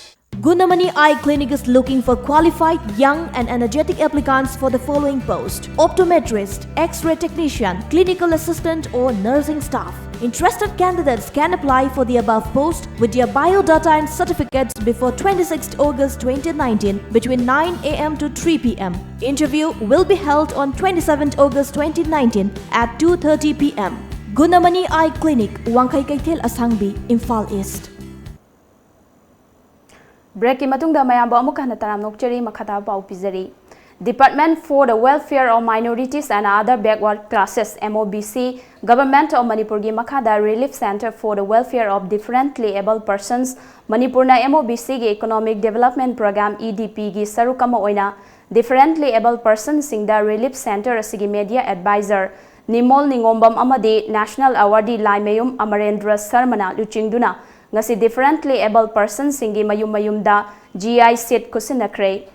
Gunamani Eye Clinic is looking for qualified, young and energetic applicants for the following post: optometrist, X-ray technician, clinical assistant or nursing staff. Interested candidates can apply for the above post with their biodata and certificates before twenty-sixth August twenty nineteen between nine A M to three P M. Interview will be held on twenty-seventh August twenty nineteen at two thirty P M. Gunamani Eye Clinic, Wangkhei Keithel Asangbi, Imphal East. ꯕ꯭ꯔꯦꯛꯀꯤ ꯃꯇꯨꯡꯗ ꯃꯌꯥꯝꯕꯨ ꯑꯃꯨꯛ ꯍꯟꯅ ꯇꯔꯥꯝꯅ ꯑꯣꯛꯆꯔꯤ꯫ ꯃꯈꯥ ꯇꯥꯕ ꯄꯥꯎ ꯄꯤꯖꯔꯤ꯫ Department for the Welfare of Minorities and Other Backward Classes, M O B C, Government of ꯃꯅꯤꯄꯨꯔꯒꯤ ꯃꯈꯥꯗ Relief Centre for the Welfare of Differently Abled Persons, ꯃꯅꯤꯄꯨꯔꯅ M O B C ꯒꯤ Economic Development Programme, E D P ꯒꯤ ꯁꯔꯨꯛ ꯑꯃ ꯑꯣꯏꯅ Differently Abled Personsꯁꯤꯡꯗ Relief Centre ꯑꯁꯤꯒꯤ Media Advisor ꯅꯤꯃꯣꯜ ꯅꯤꯉꯣꯝꯕꯝ ꯑꯃꯗꯤ National Awardee ꯂꯥꯏꯃꯌꯨꯝ ꯑꯃꯔꯦꯟꯗ꯭ꯔ ꯁꯔꯃꯅ ꯂꯨꯆꯤꯡꯗꯨꯅ ꯉꯁꯤ Differently Abled Personsꯁꯤꯡꯒꯤ ꯃꯌꯨꯝ ꯃꯌꯨꯝꯗ G I seat ꯈꯨꯠꯁꯤꯟꯅꯈ꯭ꯔꯦ꯫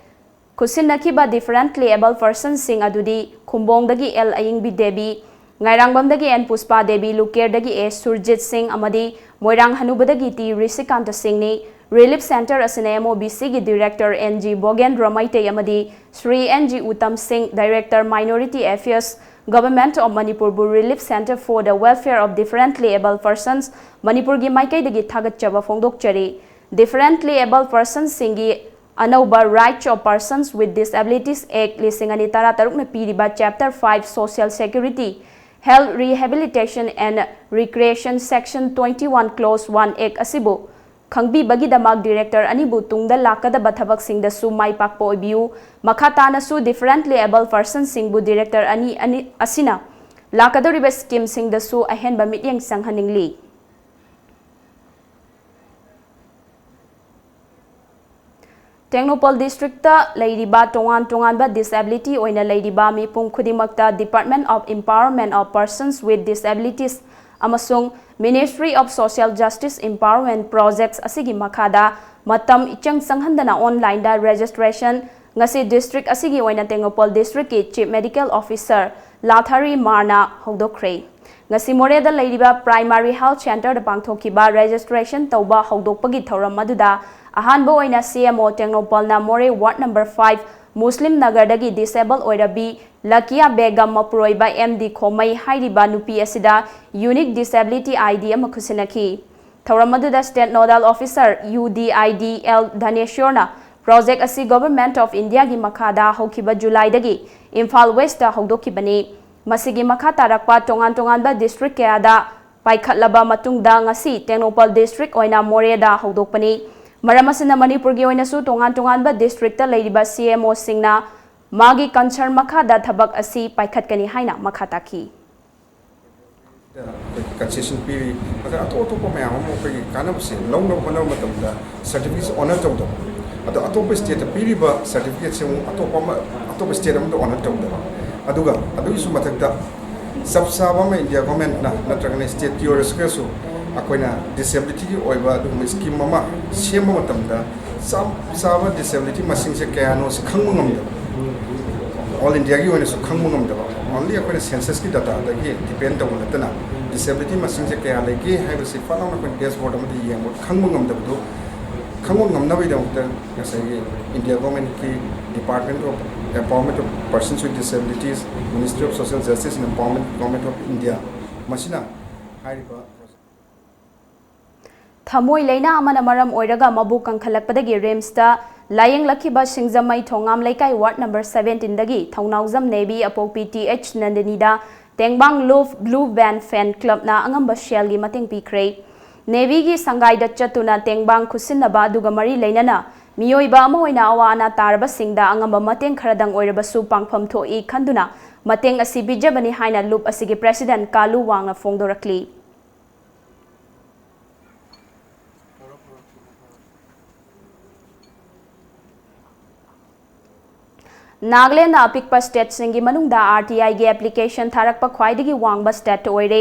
ꯈꯨꯠꯁꯤꯟꯅꯈꯤꯕ Differently Abled Personsꯁꯤꯡ ꯑꯗꯨꯗꯤ ꯈꯨꯝꯕꯣꯡꯗꯒꯤ ꯑꯦꯜ ꯑꯌꯤꯡꯕꯤ ꯗꯦꯕꯤ, ꯉꯥꯏꯔꯥꯡꯕꯝꯗꯒꯤ ꯑꯦꯟ ꯄꯨꯁꯄꯥ ꯗꯦꯕꯤ, ꯂꯨꯀꯦꯔꯗꯒꯤ ꯑꯦ ꯁꯨꯔꯖꯤꯠ ꯁꯤꯡ ꯑꯃꯗꯤ ꯃꯣꯏꯔꯥꯡ ꯍꯅꯨꯕꯗꯒꯤ ꯇꯤ ꯔꯤꯁꯤꯀꯥꯟꯇ ꯁꯤꯡꯅꯤ꯫ Relief Centre ꯑꯁꯤꯅ M O B Cꯒꯤ Director N G Bogendra Meitei ꯑꯃꯗꯤ ꯁ꯭ꯔꯤ N G ꯎꯇꯝ ꯁꯤꯡ, Director Minority Affairs, Government of Manipurꯕꯨ Relief Centre for the Welfare of Differently Abled Persons ꯃꯅꯤꯄꯨꯔꯒꯤ ꯃꯥꯏꯀꯩꯗꯒꯤ ꯊꯥꯒꯠꯆꯕ ꯐꯣꯡꯗꯣꯛꯆꯔꯤ꯫ Differently Abled Personsꯁꯤꯡꯒꯤ ꯑꯅꯧꯕ Rights of Persons with Disabilities Act ꯂꯤꯁꯤꯡ ꯑꯅꯤ ꯇꯔꯥꯇꯔꯨꯛꯅ ꯄꯤꯔꯤꯕ Chapter five Social Security, Health Rehabilitation and Recreation Section twenty-one Clause one Act ꯑꯁꯤꯕꯨ ꯈꯪꯕꯤꯕꯒꯤꯗꯃꯛ Director ꯑꯅꯤꯕꯨ ꯇꯨꯡꯗ ꯂꯥꯛꯀꯗꯕ ꯊꯕꯛꯁꯤꯡꯗꯁꯨ ꯃꯥꯏ ꯄꯥꯛꯄ ꯑꯣꯏꯕꯤꯌꯨ꯫ ꯃꯈꯥ ꯇꯥꯅꯁꯨ Differently Abled Personsꯁꯤꯡꯕꯨ Director ꯑꯅꯤ, ꯑꯅꯤ ꯑꯁꯤꯅ ꯂꯥꯛꯀꯗꯧꯔꯤꯕ schemeꯁꯤꯡꯗꯁꯨ ꯑꯍꯦꯟꯕ ꯃꯤꯠꯌꯦꯡ ꯆꯪꯍꯟꯅꯤꯡꯂꯤ꯫ ꯇꯦꯡꯅꯧꯄꯜ Districtꯇ ꯂꯩꯔꯤꯕ ꯇꯣꯉꯥꯟ ꯇꯣꯉꯥꯟꯕ disability ꯑꯣꯏꯅ ꯂꯩꯔꯤꯕ ꯃꯤꯄꯨꯝ ꯈꯨꯗꯤꯡꯃꯛꯇ Department of Empowerment of Persons with Disabilities ꯑꯃꯁꯨꯡ Ministry of Social Justice Empowerment Projects ꯑꯁꯤꯒꯤ ꯃꯈꯥꯗ ꯃꯇꯝ ꯏꯆꯪ ꯆꯪꯍꯟꯗꯅ onlineꯗ registration ꯉꯁꯤ district ꯑꯁꯤꯒꯤ ꯑꯣꯏꯅ ꯇꯦꯡꯅꯧꯄꯜ Districtꯀꯤ Chief Medical Officer ꯂꯥꯊꯥꯔꯤ ꯃꯥꯔꯅ ꯍꯧꯗꯣꯛꯈ꯭ꯔꯦ꯫ ꯉꯁꯤ ꯃꯣꯔꯦꯗ ꯂꯩꯔꯤꯕ Primary Health Centreꯗ ꯄꯥꯡꯊꯣꯛꯈꯤꯕ registration ꯇꯧꯕ ꯍꯧꯗꯣꯛꯄꯒꯤ ꯊꯧꯔꯝ ꯑꯗꯨꯗ ꯑꯍꯥꯟꯕ ꯑꯣꯏꯅ C M O ꯇꯦꯡꯅꯧꯄꯜꯅ ꯃꯣꯔꯦ Ward number five ꯃꯨꯁꯂꯤꯝ ꯅꯒꯔꯗꯒꯤ disable ꯑꯣꯏꯔꯕꯤ ꯂꯀꯤꯌꯥ ꯕꯦꯒꯝ ꯃꯄꯨꯔꯣꯏꯕ M D ꯈꯣꯃꯩ ꯍꯥꯏꯔꯤꯕ ꯅꯨꯄꯤ ꯑꯁꯤꯗ unique disability I D ꯑꯃ ꯈꯨꯠꯁꯤꯟꯅꯈꯤ꯫ ꯊꯧꯔꯝ ꯑꯗꯨꯗ State Nodal Officer U D I D L ꯙꯅꯦꯁ꯭ꯋꯔꯅ project ꯑꯁꯤ Government of Indiaꯒꯤ ꯃꯈꯥꯗ ꯍꯧꯈꯤꯕ ꯖꯨꯂꯥꯏꯗꯒꯤ ꯏꯝꯐꯥꯜ Westꯇ ꯍꯧꯗꯣꯛꯈꯤꯕꯅꯤ꯫ ꯃꯁꯤꯒꯤ ꯃꯈꯥ ꯇꯥꯔꯛꯄ ꯇꯣꯉꯥꯟ ꯇꯣꯉꯥꯟꯕ district ꯀꯌꯥꯗ ꯄꯥꯏꯈꯠꯂꯕ ꯃꯇꯨꯡꯗ ꯉꯁꯤ ꯇꯦꯡꯅꯧꯄꯜ district ꯑꯣꯏꯅ ꯃꯣꯔꯦꯗ ꯍꯧꯗꯣꯛꯄꯅꯤ꯫ ꯃꯔꯝ ꯑꯁꯤꯅ ꯃꯅꯤꯄꯨꯔꯒꯤ ꯑꯣꯏꯅꯁꯨ ꯇꯣꯉꯥꯟ ꯇꯣꯉꯥꯟꯕ districtꯇ ꯂꯩꯔꯤꯕ C M Oꯁꯤꯡꯅ ꯃꯥꯒꯤ concern ꯃꯈꯥꯗ ꯊꯕꯛ ꯑꯁꯤ ꯄꯥꯏꯈꯠꯀꯅꯤ ꯍꯥꯏꯅ ꯃꯈꯥ ꯇꯥꯈꯤ꯫ ꯑꯩꯈꯣꯏꯒꯤ concession ꯄꯤꯔꯤ꯫ ꯑꯗ ꯑꯇꯣꯞ ꯑꯇꯣꯞꯄ ꯃꯌꯥꯝ ꯑꯃ ꯑꯩꯈꯣꯏꯒꯤ ꯀꯥꯟꯅꯕꯁꯦ ꯂꯧꯅꯕ ꯍꯣꯠꯅꯕ ꯃꯇꯝꯗ certificate honour ꯇꯧꯗꯕ, ꯑꯗꯣ ꯑꯇꯣꯞꯄ ꯁ꯭ꯇꯦꯠꯇ ꯄꯤꯔꯤꯕ ꯁꯥꯔꯇꯤꯐꯤꯀꯦꯠꯁꯦ ꯑꯃꯨꯛ ꯑꯇꯣꯞꯄ ꯑꯃ, ꯑꯇꯣꯞꯄ ꯁ꯭ꯇꯦꯠ ꯑꯃꯗ ꯑꯣꯅꯔ ꯇꯧꯗꯕ꯫ ꯑꯗꯨꯒ ꯑꯗꯨꯒꯤꯁꯨ ꯃꯊꯛꯇ ꯆꯞ ꯆꯥꯕ ꯑꯃ ꯏꯟꯗꯤꯌꯥ ꯒꯣꯔꯃꯦꯟꯠꯅ ꯅꯠꯇ꯭ꯔꯒꯅ ꯁ꯭ꯇꯦꯠꯀꯤ ꯑꯣꯏꯔꯒꯁꯨ ꯑꯩꯈꯣꯏꯅ ꯗꯤꯁꯦꯕꯤꯂꯤꯇꯤꯒꯤ ꯑꯣꯏꯕ ꯑꯗꯨꯒꯨꯝꯕ ꯁ꯭ꯀꯤꯝ ꯑꯃ ꯁꯦꯝꯕ ꯃꯇꯝꯗ ꯆꯞ ꯆꯥꯕ ꯗꯤꯁꯦꯕꯤꯂꯤꯇꯤ ꯃꯁꯤꯡꯁꯦ ꯀꯌꯥꯅꯣ ꯁꯤ ꯈꯪꯕ ꯉꯝꯗꯕ꯫ ꯑꯣꯜ ꯏꯟꯗꯤꯌꯥꯒꯤ ꯑꯣꯏꯅꯁꯨ ꯈꯪꯕ ꯉꯝꯗꯕ, ꯑꯣꯟꯂꯤ ꯑꯩꯈꯣꯏꯅ ꯁꯦꯟꯁꯁꯀꯤ ꯗꯇꯥꯗꯒꯤ ꯗꯤꯄꯦꯟ ꯇꯧꯕ ꯅꯠꯇꯅ ꯗꯤꯁꯦꯕꯤꯂꯤꯇꯤ ꯃꯁꯤꯡꯁꯦ ꯀꯌꯥ ꯂꯩꯒꯦ ꯍꯥꯏꯕꯁꯤ ꯐꯠ ꯂꯥꯎꯅ ꯑꯩꯈꯣꯏꯅ ꯗꯦꯁꯕꯣꯔꯗ ꯑꯃꯗ ꯌꯦꯡꯕ ꯈꯪꯕ ꯉꯝꯗꯕꯗꯨ ꯈꯪꯕ ꯉꯝꯅꯕꯒꯤꯗꯃꯛꯇ ꯉꯁꯥꯏꯒꯤ India ꯒꯣꯔꯃꯦꯟꯠꯀꯤ Department of Empowerment of Persons with Disabilities, Ministry of Social Justice and Empowerment, Government of India, ꯃꯁꯤꯅ ꯍꯥꯏꯔꯤꯕ ꯊꯃꯣꯏ ꯂꯥꯏꯅꯥ ꯑꯃꯅ ꯃꯔꯝ ꯑꯣꯏꯔꯒ ꯃꯕꯨ ꯀꯪꯈꯠꯂꯛꯄꯗꯒꯤ ꯔꯤꯝꯁꯇ ꯂꯥꯌꯦꯡꯂꯛꯈꯤꯕ ꯁꯤꯡꯖꯃꯩ ꯊꯣꯉꯥꯝ ꯂꯩꯀꯥꯏ ꯋꯥꯔꯗ ꯅꯝꯕꯔ ꯁꯕꯦꯟꯇꯤꯟꯗꯒꯤ ꯊꯧꯅꯥꯎꯖꯝ ꯅꯦꯕꯤ ꯑꯄꯣꯛꯄꯤ ꯇꯤ ꯑꯩꯆ ꯅꯟꯗꯤꯅꯤꯗ ꯇꯦꯡꯕꯥꯡ ꯂꯨꯞ ꯕ꯭ꯂꯨ ꯕꯦꯟ ꯐꯦꯟ ꯀ꯭ꯂꯕꯅ ꯑꯉꯝꯕ ꯁꯦꯜꯒꯤ ꯃꯇꯦꯡ ꯄꯤꯈ꯭ꯔꯦ꯫ ꯅꯦꯕꯤꯒꯤ ꯁꯪꯒꯥꯏꯗ ꯆꯠꯇꯨꯅ ꯇꯦꯡꯕꯥꯡ ꯈꯨꯠꯁꯤꯟꯅꯕ ꯑꯗꯨꯒ ꯃꯔꯤ ꯂꯩꯅꯅ ꯃꯤꯑꯣꯏꯕ ꯑꯃ ꯑꯣꯏꯅ ꯑꯋꯥ ꯑꯅꯥ ꯇꯥꯔꯕꯁꯤꯡꯗ ꯑꯉꯝꯕ ꯃꯇꯦꯡ ꯈꯔꯗꯪ ꯑꯣꯏꯔꯕꯁꯨ ꯄꯥꯡꯐꯝ ꯊꯣꯛꯏ ꯈꯟꯗꯨꯅ ꯃꯇꯦꯡ ꯑꯁꯤ ꯄꯤꯖꯕꯅꯤ ꯍꯥꯏꯅ ꯂꯨꯞ ꯑꯁꯤꯒꯤ ꯄ꯭ꯔꯦꯁꯤꯗꯦꯟꯠ ꯀꯥꯂꯨ ꯋꯥꯡꯅ ꯐꯣꯡꯗꯣꯔꯛꯂꯤ꯫ ꯅꯥꯒꯥꯂꯦꯟꯗ ꯑꯄꯤꯛꯄ ꯁ꯭ꯇꯦꯠꯁꯤꯡꯒꯤ ꯃꯅꯨꯡꯗ ꯑꯥꯔ ꯇꯤ ꯑꯥꯏꯒꯤ ꯑꯦꯄ꯭ꯂꯤꯀꯦꯁꯟ ꯊꯥꯔꯛꯄ ꯈ꯭ꯋꯥꯏꯗꯒꯤ ꯋꯥꯡꯕ ꯁ꯭ꯇꯦꯠ ꯑꯣꯏꯔꯦ꯫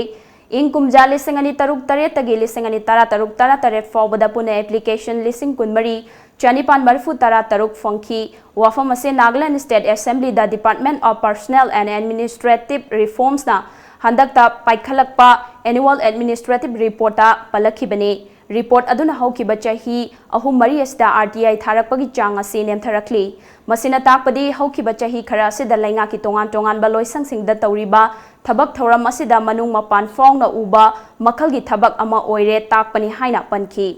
ꯏꯪ ꯀꯨꯝꯖꯥ ꯂꯤꯁꯤꯡ ꯑꯅꯤ ꯇꯔꯨꯛ ꯇꯔꯦꯠꯇꯒꯤ ꯂꯤꯁꯤꯡ ꯑꯅꯤ ꯇꯔꯥ ꯇꯔꯨꯛ ꯇꯔꯥ ꯇꯔꯦꯠ ꯐꯥꯎꯕꯗ ꯄꯨꯟꯅ ꯑꯦꯄ꯭ꯂꯤꯀꯦꯁꯟ ꯂꯤꯁꯤꯡ ꯀꯨꯟꯃꯔꯤ ꯆꯅꯤꯄꯥꯟ ꯃꯔꯤꯐꯨ ꯇꯔꯥ ꯇꯔꯨꯛ ꯐꯪꯈꯤ꯫ ꯋꯥꯐꯝ ꯑꯁꯤ ꯅꯥꯒꯥꯂꯦꯟ ꯁ꯭ꯇꯦꯠ ꯑꯦꯁꯦꯝꯕ꯭ꯂꯤꯗ Department of Personnel and Administrative Reformsꯅ ꯍꯟꯗꯛꯇ ꯄꯥꯏꯈꯠꯂꯛꯄ ꯑꯦꯅꯨꯋꯦꯜ ꯑꯦꯗꯃꯤꯅꯤꯁꯇ꯭ꯔꯦꯇꯤꯚ ꯔꯤꯄꯣꯔꯠꯇ ꯄꯜꯂꯛꯈꯤꯕꯅꯤ꯫ ꯔꯤꯄꯣꯔꯠ ꯑꯗꯨꯅ ꯍꯧꯈꯤꯕ ꯆꯍꯤ ꯑꯍꯨꯝ ꯃꯔꯤ ꯑꯁꯤꯗ ꯑꯥꯔ ꯇꯤ ꯑꯥꯏ ꯊꯥꯔꯛꯄꯒꯤ ꯆꯥꯡ ꯑꯁꯤ ꯅꯦꯝꯊꯔꯛꯂꯤ꯫ ꯃꯁꯤꯅ ꯇꯥꯛꯄꯗꯤ ꯍꯧꯈꯤꯕ ꯆꯍꯤ ꯈꯔ ꯑꯁꯤꯗ ꯂꯩꯉꯥꯛꯀꯤ ꯇꯣꯉꯥꯟ ꯇꯣꯉꯥꯟꯕ ꯂꯣꯏꯁꯪꯁꯤꯡꯗ ꯇꯧꯔꯤꯕ ꯊꯕꯛ ꯊꯧꯔꯝ ꯑꯁꯤꯗ ꯃꯅꯨꯡ ꯃꯄꯥꯟ ꯐꯥꯎꯅ ꯎꯕ ꯃꯈꯜꯒꯤ ꯊꯕꯛ ꯑꯃ ꯑꯣꯏꯔꯦ ꯇꯥꯛꯄꯅꯤ ꯍꯥꯏꯅ ꯄꯟꯈꯤ꯫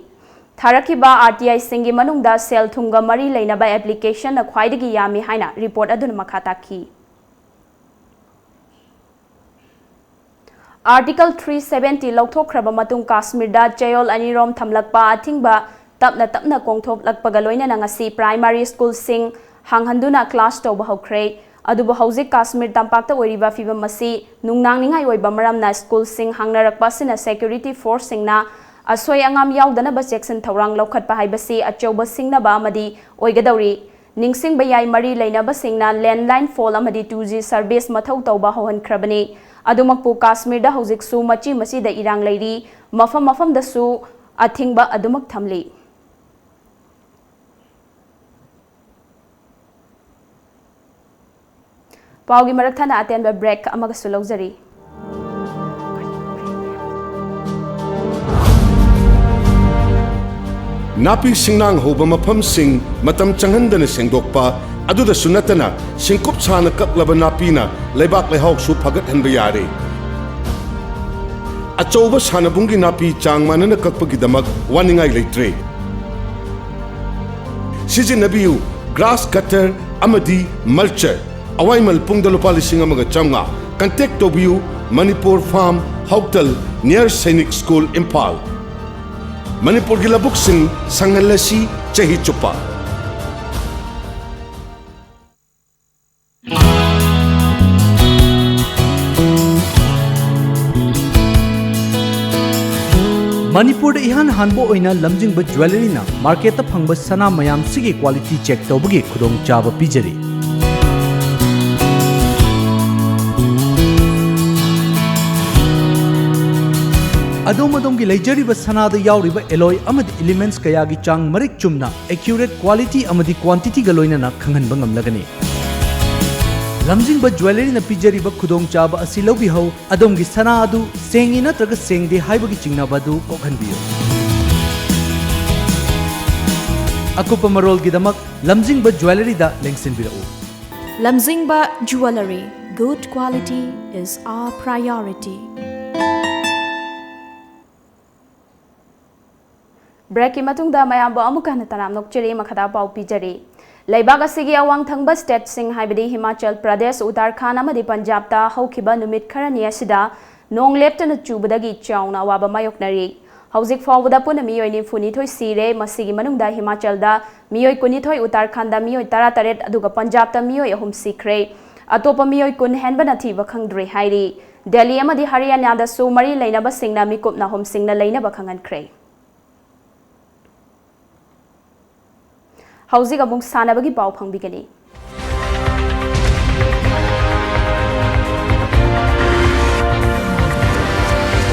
ꯊꯥꯔꯛꯈꯤꯕ ꯑꯥꯔ ꯇꯤ ꯑꯥꯏꯁꯤꯡꯒꯤ ꯃꯅꯨꯡꯗ ꯁꯦꯜ ꯊꯨꯝꯒ ꯃꯔꯤ ꯂꯩꯅꯕ ꯑꯦꯄ꯭ꯂꯤꯀꯦꯁꯟꯅ ꯈ꯭ꯋꯥꯏꯗꯒꯤ ꯌꯥꯝꯃꯤ ꯍꯥꯏꯅ ꯔꯤꯄꯣꯔꯠ ꯑꯗꯨꯅ ꯃꯈꯥ ꯇꯥꯛꯈꯤ꯫ Article three seventy ꯂꯧꯊꯣꯛꯈ꯭ꯔꯕ ꯃꯇꯨꯡ ꯀꯥꯁꯃꯤꯔꯗ ꯆꯌꯣꯜ ꯑꯅꯤꯔꯣꯝ ꯊꯝꯂꯛꯄ ꯑꯊꯤꯡꯕ ꯇꯞꯅ ꯇꯞꯅ ꯀꯣꯡꯊꯣꯛꯂꯛꯄꯒ ꯂꯣꯏꯅꯅ ꯉꯁꯤ ꯄ꯭ꯔꯥꯏꯃꯥꯔꯤ ꯁ꯭ꯀꯨꯜꯁꯤꯡ ꯍꯥꯡꯍꯟꯗꯨꯅ ꯀ꯭ꯂꯥꯁ ꯇꯧꯕ ꯍꯧꯈ꯭ꯔꯦ꯫ ꯑꯗꯨꯕꯨ ꯍꯧꯖꯤꯛ ꯀꯥꯁꯃꯤꯔ ꯇꯝꯄꯥꯛꯇ ꯑꯣꯏꯔꯤꯕ ꯐꯤꯚꯝ ꯑꯁꯤ ꯅꯨꯡꯅꯥꯡꯅꯤꯡꯉꯥꯏ ꯑꯣꯏꯕ ꯃꯔꯝꯅ ꯁ꯭ꯀꯨꯜꯁꯤꯡ ꯍꯥꯡꯅꯔꯛꯄ ꯑꯁꯤꯅ ꯁꯦꯀ꯭ꯌꯨꯔꯤꯇꯤ ꯐꯣꯔꯁꯁꯤꯡꯅ ꯑꯁꯣꯏ ꯑꯉꯥꯝ ꯌꯥꯎꯗꯅꯕ ꯆꯦꯛꯁꯤꯟ ꯊꯧꯔꯥꯡ ꯂꯧꯈꯠꯄ ꯍꯥꯏꯕꯁꯤ ꯑꯆꯧꯕ ꯁꯤꯡꯅꯕ ꯑꯃꯗꯤ ꯑꯣꯏꯒꯗꯧꯔꯤ꯫ ꯅꯤꯡꯁꯤꯡꯕ ꯌꯥꯏ, ꯃꯔꯤ ꯂꯩꯅꯕꯁꯤꯡꯅ landline phone ꯑꯃꯗꯤ two G service ꯃꯊꯧ ꯇꯧꯕ ꯍꯧꯍꯟꯈ꯭ꯔꯕꯅꯤ꯫ ꯑꯗꯨꯃꯛꯄꯨ ꯀꯥꯁꯃꯤꯔꯗ ꯍꯧꯖꯤꯛꯁꯨ ꯃꯆꯤ ꯃꯆꯤꯗ ꯏꯔꯥꯡ ꯂꯩꯔꯤ, ꯃꯐꯝ ꯃꯐꯝꯗꯁꯨ ꯑꯊꯤꯡꯕ ꯑꯗꯨꯃꯛ ꯊꯝꯂꯤ꯫ ꯄꯥꯎꯒꯤ ꯃꯔꯛ ꯊꯠꯅ ꯑꯇꯦꯟꯕ break ꯑꯃꯒꯁꯨ ꯂꯧꯖꯔꯤ꯫ ꯅꯥꯄꯤ ꯁꯤꯡꯅꯥꯡ ꯍꯧꯕ ꯃꯐꯝꯁꯤꯡ ꯃꯇꯝ ꯆꯪꯍꯟꯗꯅ ꯁꯦꯡꯗꯣꯛꯄ, ꯑꯗꯨꯗꯁꯨ ꯅꯠꯇꯅ ꯁꯤꯡꯀꯨꯞ ꯁꯥꯅ ꯀꯛꯂꯕ ꯅꯥꯄꯤꯅ ꯂꯩꯕꯥꯛ ꯂꯩꯍꯥꯎꯁꯨ ꯐꯒꯠꯍꯟꯕ ꯌꯥꯔꯦ꯫ ꯑꯆꯧꯕ ꯁꯥꯟꯅꯕꯨꯡꯒꯤ ꯅꯥꯄꯤ ꯆꯥꯡ ꯃꯥꯟꯅꯅ ꯀꯛꯄꯒꯤꯗꯃꯛ ꯋꯥꯅꯤꯡꯉꯥꯏ ꯂꯩꯇ꯭ꯔꯦ꯫ ꯁꯤꯖꯤꯟꯅꯕꯤꯌꯨ grass cutter ꯑꯃꯗꯤ mulcher꯫ ꯑꯋꯥꯏꯃꯜ ꯄꯨꯡꯗ ꯂꯨꯄꯥ ꯂꯤꯁꯤꯡ ꯑꯃꯒ ꯆꯥꯝꯃꯉꯥ꯫ Contact ꯇꯧꯕꯤꯌꯨ, ꯃꯅꯤꯄꯨꯔ ꯐꯥꯔꯝ, ꯍꯧꯇꯜ, near ꯁꯩꯅꯤꯛ ꯁ꯭ꯀꯨꯜ, ꯏꯝꯐꯥꯜ꯫ ꯃꯅꯤꯄꯨꯔꯒꯤ ꯂꯧꯕꯨꯛꯁꯤꯡ ꯁꯪꯍꯜꯂꯁꯤ ꯆꯍꯤ ꯆꯨꯞꯄ꯫ ꯃꯅꯤꯄꯨꯔꯗ ꯏꯍꯥꯟ ꯍꯥꯟꯕ ꯑꯣꯏꯅ ꯂꯝꯖꯤꯡꯕ ꯖ꯭ꯋꯦꯂꯔꯤꯅ ꯃꯥꯔꯀꯦꯠꯇ ꯐꯪꯕ ꯁꯅꯥ ꯃꯌꯥꯝꯁꯤꯒꯤ quality check ꯇꯧꯕꯒꯤ ꯈꯨꯗꯣꯡꯆꯥꯕ ꯄꯤꯖꯔꯤ꯫ ꯑꯗꯣꯝ ꯑꯗꯣꯝꯒꯤ ꯂꯩꯖꯔꯤꯕ ꯁꯅꯥꯗ ꯌꯥꯎꯔꯤꯕ alloy ꯑꯃꯗꯤ elements ꯀꯌꯥꯒꯤ ꯆꯥꯡ ꯃꯔꯤꯛ ꯆꯨꯝꯅ, accurate quality ꯑꯃꯗꯤ quantityꯒ ꯂꯣꯏꯅꯅ ꯈꯪꯍꯟꯕ ꯉꯝꯂꯒꯅꯤ꯫ ꯂꯝꯖꯤꯡꯕ ꯖ꯭ꯋꯦꯂꯔꯤꯅ ꯄꯤꯖꯔꯤꯕ ꯈꯨꯗꯣꯡꯆꯥꯕ ꯑꯁꯤ ꯂꯧꯕꯤꯍꯧ꯫ ꯑꯗꯣꯝꯒꯤ ꯁꯅꯥ ꯑꯗꯨ ꯁꯦꯡꯉꯤ ꯅꯠꯇ꯭ꯔꯒ ꯁꯦꯡꯗꯦ ꯍꯥꯏꯕꯒꯤ ꯆꯤꯡꯅꯕ ꯑꯗꯨ ꯀꯣꯛꯍꯟꯕꯤꯌꯨ꯫ ꯑꯀꯨꯞꯄ ꯃꯔꯣꯜꯒꯤꯗꯃꯛ ꯂꯝꯖꯤꯡꯕ ꯖ꯭ꯋꯦꯂꯔꯤꯗ ꯂꯦꯡꯁꯤꯟꯕꯤꯔꯛꯎ꯫ Lamzingba Jewellery, good quality is our priority. Breakꯀꯤ ꯃꯇꯨꯡꯗ ꯃꯌꯥꯝꯕꯨ ꯑꯃꯨꯛꯀ ꯍꯟꯅ ꯇꯔꯥꯝꯅ ꯑꯣꯛꯆꯔꯤ꯫ ꯃꯈꯥꯗ ꯄꯥꯎ ꯄꯤꯖꯔꯤ꯫ ꯂꯩꯕꯥꯛ ꯑꯁꯤꯒꯤ ꯑꯋꯥꯡ ꯊꯪꯕ stateꯁꯤꯡ ꯍꯥꯏꯕꯗꯤ ꯍꯤꯃꯥꯆꯜ ꯄ꯭ꯔꯗꯦꯁ, ꯎꯠꯇꯔꯈꯥꯟꯗ ꯑꯃꯗꯤ ꯄꯟꯖꯥꯕꯇ ꯍꯧꯈꯤꯕ ꯅꯨꯃꯤꯠ ꯈꯔꯅꯤ ꯑꯁꯤꯗ ꯅꯣꯡ ꯂꯦꯞꯇꯅ ꯆꯨꯕꯗꯒꯤ ꯆꯥꯎꯅ ꯑꯋꯥꯕ ꯃꯥꯌꯣꯛꯅꯔꯤ꯫ ꯍꯧꯖꯤꯛ ꯐꯥꯎꯕꯗ ꯄꯨꯟꯅ ꯃꯤꯑꯣꯏ ꯅꯤꯐꯨ ꯅꯤꯊꯣꯏ ꯁꯤꯔꯦ꯫ ꯃꯁꯤꯒꯤ ꯃꯅꯨꯡꯗ ꯍꯤꯃꯥꯆꯜꯗ ꯃꯤꯑꯣꯏ ꯀꯨꯟꯅꯤꯊꯣꯏ, ꯎꯠꯇꯔꯈꯥꯟꯗ ꯃꯤꯑꯣꯏ ꯇꯔꯥꯇꯔꯦꯠ ꯑꯗꯨꯒ ꯄꯟꯖꯥꯕꯇ ꯃꯤꯑꯣꯏ ꯑꯍꯨꯝ ꯁꯤꯈ꯭ꯔꯦ꯫ ꯑꯇꯣꯞꯄ ꯃꯤꯑꯣꯏ ꯀꯨꯟ ꯍꯦꯟꯕꯅ ꯊꯤꯕ ꯈꯪꯗ꯭ꯔꯤ ꯍꯥꯏꯔꯤ꯫ ꯗꯦꯜꯂꯤ ꯑꯃꯗꯤ ꯍꯔꯤꯌꯥꯅꯥꯗꯁꯨ ꯃꯔꯤ ꯂꯩꯅꯕꯁꯤꯡꯅ ꯃꯤꯀꯨꯞꯅ ꯍꯨꯝꯁꯤꯡꯅ ꯂꯩꯅꯕ ꯈꯪꯍꯟꯈ꯭ꯔꯦ꯫ ꯍꯧꯖꯤꯛ ꯑꯃꯨꯛ ꯁꯥꯟꯅꯕꯒꯤ ꯄꯥꯎ ꯐꯪꯕꯤꯒꯅꯤ꯫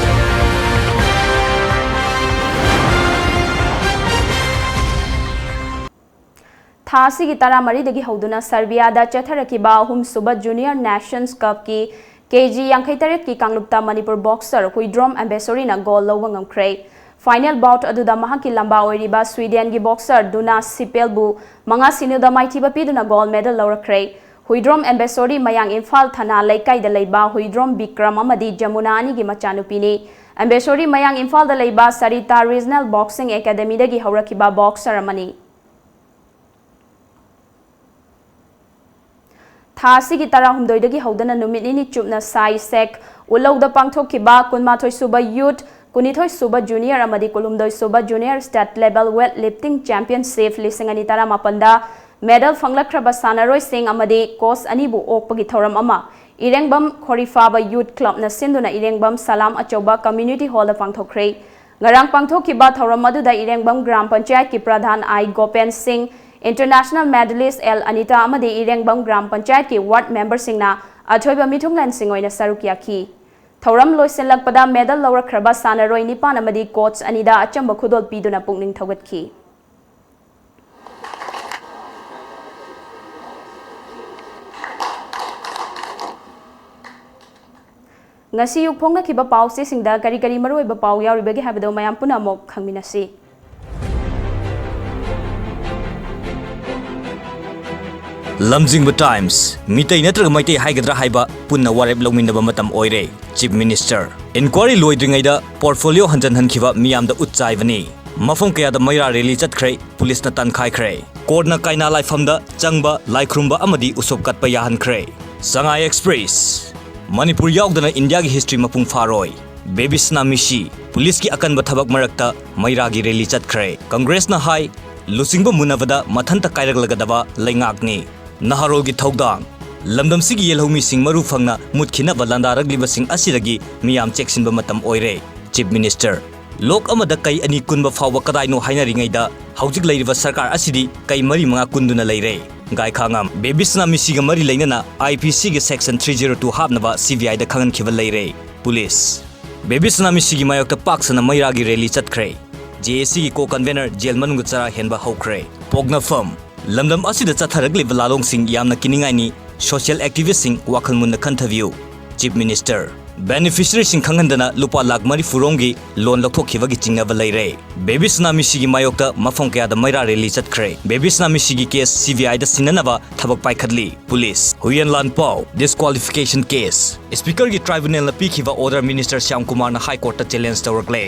ꯊꯥ ꯑꯁꯤꯒꯤ ꯇꯔꯥꯃꯔꯤꯗꯒꯤ ꯍꯧꯗꯨꯅ ꯁꯔꯕꯤꯌꯥꯗ ꯆꯠꯊꯔꯛꯈꯤꯕ ꯑꯍꯨꯝꯁꯨꯕ Junior Nations Cupꯀꯤ ꯀꯦꯖꯤ ꯌꯥꯡꯈꯩ ꯇꯔꯦꯠꯀꯤ ꯀꯥꯡꯂꯨꯞꯇ ꯃꯅꯤꯄꯨꯔ boxer ꯍꯨꯏꯗ꯭ꯔꯣꯝ ꯑꯦꯝꯕꯦꯁꯣꯔꯤꯅ goal ꯂꯧꯕ ꯉꯝꯈ꯭ꯔꯦ꯫ Final bout ꯑꯗꯨꯗ ꯃꯍꯥꯛꯀꯤ ꯂꯝꯕꯥ ꯑꯣꯏꯔꯤꯕ Swedenꯒꯤ boxer ꯗꯨꯅꯥ ꯁꯤꯄꯦꯜꯕꯨ ꯃꯉꯥ ꯁꯤꯅꯣꯗ ꯃꯥꯏꯊꯤꯕ ꯄꯤꯗꯨꯅ gold medal ꯂꯧꯔꯛꯈ꯭ꯔꯦ꯫ ꯍꯨꯏꯗ꯭ꯔꯣꯝ ꯑꯦꯝꯕꯦꯁꯣꯔꯤ ꯃꯌꯥꯡ ꯏꯝꯐꯥꯜ ꯊꯅꯥ ꯂꯩꯀꯥꯏꯗ ꯂꯩꯕ ꯍꯨꯏꯗ꯭ꯔꯣꯝ ꯕꯤꯀ꯭ꯔꯝ ꯑꯃꯗꯤ ꯖꯃꯨꯅꯥ ꯑꯅꯤꯒꯤ ꯃꯆꯥꯅꯨꯄꯤꯅꯤ꯫ ꯑꯦꯝꯕꯦꯁꯣꯔꯤ ꯃꯌꯥꯡ ꯏꯝꯐꯥꯜꯗ ꯂꯩꯕ ꯁꯔꯤꯇꯥ Regional Boxing Academyꯗꯒꯤ ꯍꯧꯔꯛꯈꯤꯕ boxer ꯑꯃꯅꯤ꯫ ꯊꯥ ꯑꯁꯤꯒꯤ ꯇꯔꯥꯍꯨꯝꯗꯣꯏꯗꯒꯤ ꯍꯧꯗꯨꯅ ꯅꯨꯃꯤꯠ ꯅꯤꯅꯤ ꯆꯨꯞꯅ ꯁꯥꯏ ꯁꯦꯛ ꯎꯂꯧꯗ ꯄꯥꯡꯊꯣꯛꯈꯤꯕ ꯀꯨꯟꯃꯥꯊꯣꯏ ꯁꯨꯕ Youth, ꯀꯨꯟꯅꯤꯊꯣꯏ ꯁꯨꯕ Junior ꯑꯃꯗꯤ ꯀꯨꯟꯍꯨꯝꯗꯣꯏ ꯁꯨꯕ Junior State Level Weight Lifting Championship ꯂꯤꯁꯤꯡ ꯑꯅꯤ ꯇꯔꯥꯃꯥꯄꯟꯗ medal ꯐꯪꯂꯛꯈ꯭ꯔꯕ ꯁꯥꯟꯅꯔꯣꯏꯁꯤꯡ ꯑꯃꯗꯤ coach ꯑꯅꯤꯕꯨ ꯑꯣꯛꯄꯒꯤ ꯊꯧꯔꯝ ꯑꯃ ꯏꯔꯦꯡꯕꯝ ꯈꯣꯔꯤꯐꯥꯕ Youth Clubꯅ ꯁꯤꯟꯗꯨꯅ ꯏꯔꯦꯡꯕꯝ ꯁꯂꯥꯝ ꯑꯆꯧꯕ Community Hallꯗ ꯄꯥꯡꯊꯣꯛꯈ꯭ꯔꯦ꯫ ꯉꯔꯥꯡ ꯄꯥꯡꯊꯣꯛꯈꯤꯕ ꯊꯧꯔꯝ ꯑꯗꯨꯗ ꯏꯔꯦꯡꯕꯝ ꯒ꯭ꯔꯥꯝ ꯄꯟꯆꯥꯌꯠꯀꯤ ꯄ꯭ꯔꯙꯥꯟ ꯑꯥꯏ ꯒꯣꯄꯦꯟ ꯁꯤꯡ, International Medalist ꯑꯦꯜ ꯑꯅꯤꯇꯥ ꯑꯃꯗꯤ ꯏꯔꯦꯡꯕꯝ ꯒ꯭ꯔꯥꯝ ꯄꯟꯆꯥꯌꯠꯀꯤ ward memberꯁꯤꯡꯅ ꯑꯊꯣꯏꯕ ꯃꯤꯊꯨꯡꯂꯦꯟꯁꯤꯡ ꯑꯣꯏꯅ ꯁꯔꯨꯛ ꯌꯥꯈꯤ꯫ ꯊꯧꯔꯝ ꯂꯣꯏꯁꯤꯜꯂꯛꯄꯗ medal ꯂꯧꯔꯛꯈ꯭ꯔꯕ ꯁꯥꯟꯅꯔꯣꯏ ꯅꯤꯄꯥꯟ ꯑꯃꯗꯤ coach ꯑꯅꯤꯗ ꯑꯆꯝꯕ ꯈꯨꯗꯣꯜ ꯄꯤꯗꯨꯅ ꯄꯨꯛꯅꯤꯡ ꯊꯧꯒꯠꯈꯤ꯫ ꯉꯁꯤ ꯑꯌꯨꯛ ꯐꯣꯡꯅꯈꯤꯕ ꯄꯥꯎꯆꯦꯁꯤꯡꯗ ꯀꯔꯤ ꯀꯔꯤ ꯃꯔꯨꯑꯣꯏꯕ ꯄꯥꯎ ꯌꯥꯎꯔꯤꯕꯒꯦ ꯍꯥꯏꯕꯗꯨ ꯃꯌꯥꯝ ꯄꯨꯟꯅ ꯑꯃꯨꯛ ꯈꯪꯃꯤꯟꯅꯁꯤ꯫ ꯂꯝꯖꯤꯡꯕ Times, ꯃꯤꯇꯩ ꯅꯠꯇ꯭ꯔꯒ ꯃꯩꯇꯩ ꯍꯥꯏꯒꯗ꯭ꯔꯥ ꯍꯥꯏꯕ ꯄꯨꯟꯅ ꯋꯥꯔꯦꯞ ꯂꯧꯃꯤꯟꯅꯕ ꯃꯇꯝ ꯑꯣꯏꯔꯦ꯫ Chief Minister, inquiry ꯂꯣꯏꯗ꯭ꯔꯤꯉꯩꯗ portfolio ꯍꯟꯖꯟꯍꯟꯈꯤꯕ ꯃꯤꯌꯥꯝꯗ ꯎꯠ ꯆꯥꯏꯕꯅꯤ꯫ ꯃꯐꯝ ꯀꯌꯥꯗ ꯃꯩꯔꯥ rally ꯆꯠꯈ꯭ꯔꯦ, ꯄꯨꯂꯤꯁꯅ ꯇꯥꯟꯈꯥꯏꯈ꯭ꯔꯦ꯫ Courtꯅ ꯀꯩꯅꯥ ꯂꯥꯏꯐꯝꯗ ꯆꯪꯕ, ꯂꯥꯏ ꯈꯨꯔꯨꯝꯕ ꯑꯃꯗꯤ ꯎꯁꯣꯞ ꯀꯠꯄ ꯌꯥꯍꯟꯈ꯭ꯔꯦ꯫ ꯁꯉꯥꯏ Express, ꯃꯅꯤꯄꯨꯔ ꯌꯥꯎꯗꯅ ꯏꯟꯗꯤꯌꯥꯒꯤ history ꯃꯄꯨꯡ ꯐꯥꯔꯣꯏ꯫ ꯕꯦꯕꯤ ꯁꯅꯥꯃꯤꯁꯤ, ꯄꯨꯂꯤꯁꯀꯤ ꯑꯀꯟꯕ ꯊꯕꯛ ꯃꯔꯛꯇ ꯃꯩꯔꯥꯒꯤ rally ꯆꯠꯈ꯭ꯔꯦ꯫ Congressꯅ ꯍꯥꯏ, ꯂꯨꯆꯤꯡꯕ ꯃꯨꯟꯅꯕꯗ ꯃꯊꯟꯇ ꯀꯥꯏꯔꯛꯂꯒꯗꯕ ꯂꯩꯉꯥꯛꯅꯤ꯫ ꯅꯍꯥꯔꯣꯜꯒꯤ ꯊꯧꯗꯥꯡ, ꯂꯝꯗꯝꯁꯤꯒꯤ ꯌꯦꯜꯍꯧꯃꯤꯁꯤꯡ ꯃꯔꯨ ꯐꯪꯅ ꯃꯨꯠꯈꯤꯅꯕ ꯂꯥꯟꯗꯥꯔꯛꯂꯤꯕꯁꯤꯡ ꯑꯁꯤꯗꯒꯤ ꯃꯤꯌꯥꯝ ꯆꯦꯛꯁꯤꯟꯕ ꯃꯇꯝ ꯑꯣꯏꯔꯦ꯫ ꯆꯤꯐ ꯃꯤꯅꯤꯁꯇꯔ, ꯂꯣꯛ ꯑꯃꯗ ꯀꯩ ꯑꯅꯤ ꯀꯨꯟꯕ ꯐꯥꯎꯕ ꯀꯗꯥꯏꯅꯣ ꯍꯥꯏꯅꯔꯤꯉꯩꯗ ꯍꯧꯖꯤꯛ ꯂꯩꯔꯤꯕ ꯁꯔꯀꯥꯔ ꯑꯁꯤꯗꯤ ꯀꯩ ꯃꯔꯤ ꯃꯉꯥ ꯀꯨꯟꯗꯨꯅ ꯂꯩꯔꯦ꯫ ꯒꯥꯏꯈꯥꯉꯝ, ꯕꯦꯕꯤꯁꯅꯥ ꯃꯤꯁꯤꯒ ꯃꯔꯤ ꯂꯩꯅꯅ ꯑꯥꯏ ꯄꯤ ꯁꯤꯒꯤ ꯁꯦꯛꯁꯟ ꯊ꯭ꯔꯤ ꯖꯤꯔꯣ ꯇꯨ ꯍꯥꯞꯅꯕ ꯁꯤ ꯕꯤ ꯑꯥꯏꯗ ꯈꯪꯍꯟꯈꯤꯕ ꯂꯩꯔꯦ꯫ ꯄꯨꯂꯤꯁ, ꯕꯦꯕꯤꯁꯅꯥ ꯃꯤꯁꯤꯒꯤ ꯃꯥꯌꯣꯛꯇ ꯄꯥꯛ ꯁꯟꯅ ꯃꯩꯔꯥꯒꯤ ꯔꯦꯂꯤ ꯆꯠꯈ꯭ꯔꯦ꯫ ꯖꯦ ꯑꯦ ꯁꯤꯒꯤ ꯀꯣ ꯀꯟꯚꯦꯅꯔ ꯖꯦꯜ ꯃꯅꯨꯡꯗ ꯆꯔꯥ ꯍꯦꯟꯕ ꯍꯧꯈ꯭ꯔꯦ꯫ ꯄꯣꯛꯅꯐꯝ, ꯂꯝꯗꯝ ꯑꯁꯤꯗ ꯆꯠꯊꯔꯛꯂꯤꯕ ꯂꯥꯂꯣꯡꯁꯤꯡ ꯌꯥꯝꯅ ꯀꯤꯅꯤꯡꯉꯥꯏꯅꯤ꯫ ꯁꯣꯁꯤꯌꯦꯜ ꯑꯦꯛꯇꯤꯚꯤꯁꯁꯤꯡ ꯋꯥꯈꯜ ꯃꯨꯟꯅ ꯈꯟꯊꯕꯤꯌꯨ꯫ ꯆꯤꯐ ꯃꯤꯅꯤꯁꯇꯔ, ꯕꯦꯅꯤꯐꯤꯁꯔꯤꯁꯤꯡ ꯈꯪꯍꯟꯗꯅ ꯂꯨꯄꯥ ꯂꯥꯈ ꯃꯔꯤꯐꯨ ꯔꯣꯝꯒꯤ ꯂꯣꯟ ꯂꯧꯊꯣꯛꯈꯤꯕꯒꯤ ꯆꯤꯡꯅꯕ ꯂꯩꯔꯦ꯫ ꯕꯦꯕꯤꯁꯅꯥ ꯃꯤꯁꯤꯒꯤ ꯃꯥꯌꯣꯛꯇ ꯃꯐꯝ ꯀꯌꯥꯗ ꯃꯩꯔꯥ ꯔꯦꯂꯤ ꯆꯠꯈ꯭ꯔꯦ꯫ ꯕꯦꯕꯤꯁꯅꯥ ꯃꯤꯁꯤꯒꯤ ꯀꯦꯁ ꯁꯤ ꯕꯤ ꯑꯥꯏꯗ ꯁꯤꯟꯅꯅꯕ ꯊꯕꯛ ꯄꯥꯏꯈꯠꯂꯤ꯫ ꯄꯨꯂꯤꯁ, ꯍꯨꯌꯦꯟ ꯂꯥꯟꯄꯥꯎ, ꯗꯤꯁꯀ꯭ꯋꯥꯂꯤꯐꯤꯀꯦꯁꯟ ꯀꯦꯁ꯫ ꯁ꯭ꯄꯤꯀꯔꯒꯤ ꯇ꯭ꯔꯥꯏꯕꯨꯅꯦꯜꯅ ꯄꯤꯈꯤꯕ ꯑꯣꯔꯗꯔ ꯃꯤꯅꯤꯁꯇꯔ ꯁ꯭ꯌꯥꯝ ꯀꯨꯃꯥꯔꯅ ꯍꯥꯏ ꯀꯣꯔꯠꯇ ꯆꯦꯂꯦꯟꯖ ꯇꯧꯔꯛꯂꯦ꯫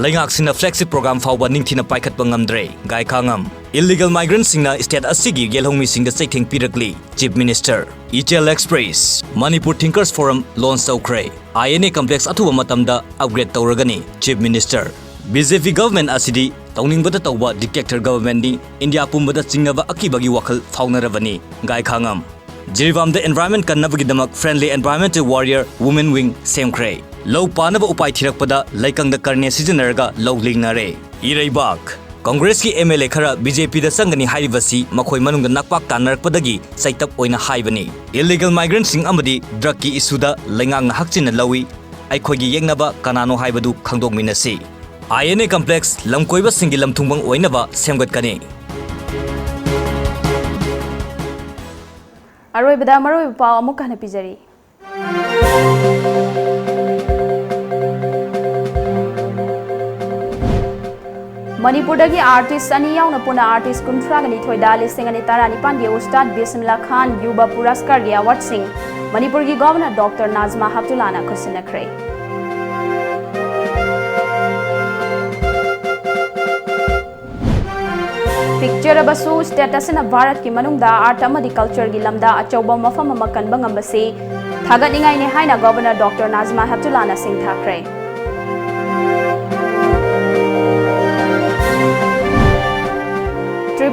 ꯂꯩꯉꯥꯛꯁꯤꯡꯅ ꯐ꯭ꯂꯦꯒꯁꯤꯞ ꯄ꯭ꯔꯣꯒ꯭ꯔꯥꯝ ꯐꯥꯎꯕ ꯅꯤꯡꯊꯤꯅ ꯄꯥꯏꯈꯠꯄ ꯉꯝꯗ꯭ꯔꯦ꯫ ꯒꯥꯏꯈꯥꯉꯝ, ꯏꯜꯂꯤꯒꯦꯜ ꯃꯥꯏꯒ꯭ꯔꯦꯟꯠꯁꯤꯡꯅ ꯁ꯭ꯇꯦꯠ ꯑꯁꯤꯒꯤ ꯌꯦꯜꯍꯧꯃꯤꯁꯤꯡꯗ ꯆꯩꯊꯦꯡ ꯄꯤꯔꯛꯂꯤ꯫ Chief minister, Ichel express, Manipur thinkers forum launch ꯇꯧꯈ꯭ꯔꯦ꯫ ꯑꯥꯏ ꯑꯦꯟ ꯑꯦ ꯀꯝꯄ꯭ꯂꯦꯛꯁ ꯑꯊꯨꯕ ꯃꯇꯝꯗ ꯑꯞꯒ꯭ꯔꯦꯗ ꯇꯧꯔꯒꯅꯤ꯫ Chief minister, B J P government ꯑꯁꯤꯗꯤ ꯇꯧꯅꯤꯡꯕꯗ ꯇꯧꯕ ꯗꯤꯛꯇꯦꯛꯇꯔ ꯒꯚꯔꯟꯃꯦꯟꯠꯅꯤ꯫ ꯏꯟꯗꯤꯌꯥ ꯄꯨꯝꯕꯗ ꯆꯤꯡꯅꯕ ꯑꯀꯤꯕꯒꯤ ꯋꯥꯈꯜ ꯐꯥꯎꯅꯔꯕꯅꯤ꯫ ꯒꯥꯏꯈꯥꯉꯝ, ꯖꯤꯔꯤꯕꯥꯝꯗ ꯏꯟꯚꯥꯏꯔꯟꯃꯦꯟꯠ ꯀꯟꯅꯕꯒꯤꯗꯃꯛ friendly environmental warrior women wing ꯁꯦꯝꯈ꯭ꯔꯦ꯫ ꯂꯧ ꯄꯥꯅꯕ ꯎꯄꯥꯏ ꯊꯤꯔꯛꯄꯗ ꯂꯩꯀꯪꯗ ꯀꯔꯅꯦ ꯁꯤꯖꯤꯟꯅꯔꯒ ꯂꯧ ꯂꯤꯡꯅꯔꯦ꯫ ꯏꯔꯩꯕꯥꯛ, ꯀꯪꯒ꯭ꯔꯦꯁꯀꯤ ꯑꯦꯝ ꯑꯦꯜ ꯑꯦ ꯈꯔ ꯕꯤ ꯖꯦ ꯄꯤꯗ ꯆꯪꯒꯅꯤ ꯍꯥꯏꯔꯤꯕꯁꯤ ꯃꯈꯣꯏ ꯃꯅꯨꯡꯗ ꯅꯥꯛꯄꯥꯛ ꯇꯥꯟꯅꯔꯛꯄꯗꯒꯤ ꯆꯩꯇꯞ ꯑꯣꯏꯅ ꯍꯥꯏꯕꯅꯤ꯫ ꯏꯜꯂꯤꯒꯦꯜ ꯃꯥꯏꯒ꯭ꯔꯦꯟꯠꯁꯤꯡ ꯑꯃꯗꯤ ꯗ꯭ꯔꯒꯀꯤ ꯏꯁꯨꯗ ꯂꯩꯉꯥꯛꯅ ꯍꯛꯆꯤꯟꯅ ꯂꯧꯏ꯫ ꯑꯩꯈꯣꯏꯒꯤ ꯌꯦꯛꯅꯕ ꯀꯅꯥꯅꯣ ꯍꯥꯏꯕꯗꯨ ꯈꯪꯗꯣꯛꯃꯤꯟꯅꯁꯤ꯫ ꯑꯥꯏ ꯑꯦꯟ ꯑꯦ ꯀꯝꯄ꯭ꯂꯦꯛꯁ ꯂꯝꯀꯣꯏꯕꯁꯤꯡꯒꯤ ꯂꯝꯊꯨꯡꯕꯪ ꯑꯣꯏꯅꯕ ꯁꯦꯝꯒꯠꯀꯅꯤ꯫ ꯑꯔꯣꯏꯕꯗ ꯃꯔꯨꯑꯣꯏꯕ ꯄꯥꯎ ꯑꯃꯨꯛ ꯍꯟꯅ ꯄꯤꯖꯔꯤ꯫ ꯃꯅꯤꯄꯨꯔꯗꯒꯤ ꯑꯥꯔꯇꯤꯁ ꯑꯅꯤ ꯌꯥꯎꯅ ꯄꯨꯟꯅ ꯑꯥꯔꯇꯤꯁ ꯀꯨꯟꯊ꯭ꯔꯥꯒ ꯅꯤꯊꯣꯏꯗ ꯂꯤꯁꯤꯡ ꯑꯅꯤ ꯇꯔꯥꯅꯤꯄꯥꯟꯒꯤ ꯎꯁꯇꯥꯗ ꯕꯤꯁꯃꯤꯜꯂꯥ ꯈꯥꯟ ꯌꯨꯕ ꯄꯨꯔꯁꯀꯥꯔꯒꯤ ꯑꯦꯋꯥꯔꯗꯁꯤꯡ ꯃꯅꯤꯄꯨꯔꯒꯤ ꯒꯣꯚꯔꯅꯔ ꯗꯣꯛꯇꯔ ꯅꯥꯖꯃꯥ ꯍꯦꯞꯇꯨꯂꯥꯅ ꯈꯨꯠꯁꯤꯟꯅꯈ꯭ꯔꯦ꯫ ꯄꯤꯛꯆꯔꯕꯁꯨ ꯁ꯭ꯇꯦꯠ ꯑꯁꯤꯅ ꯚꯥꯔꯠꯀꯤ ꯃꯅꯨꯡꯗ ꯑꯥꯔꯠ ꯑꯃꯗꯤ ꯀꯜꯆꯔꯒꯤ ꯂꯝꯗ ꯑꯆꯧꯕ ꯃꯐꯝ ꯑꯃ ꯀꯟꯕ ꯉꯝꯕꯁꯤ ꯊꯥꯒꯠꯅꯤꯡꯉꯥꯏꯅꯤ ꯍꯥꯏꯅ ꯒꯣꯚꯔꯅꯔ ꯗꯣꯛꯇꯔ ꯅꯥꯖꯃꯥ ꯍꯦꯞꯇꯨꯂꯥꯅ ꯁꯤꯡꯊꯥꯈ꯭ꯔꯦ꯫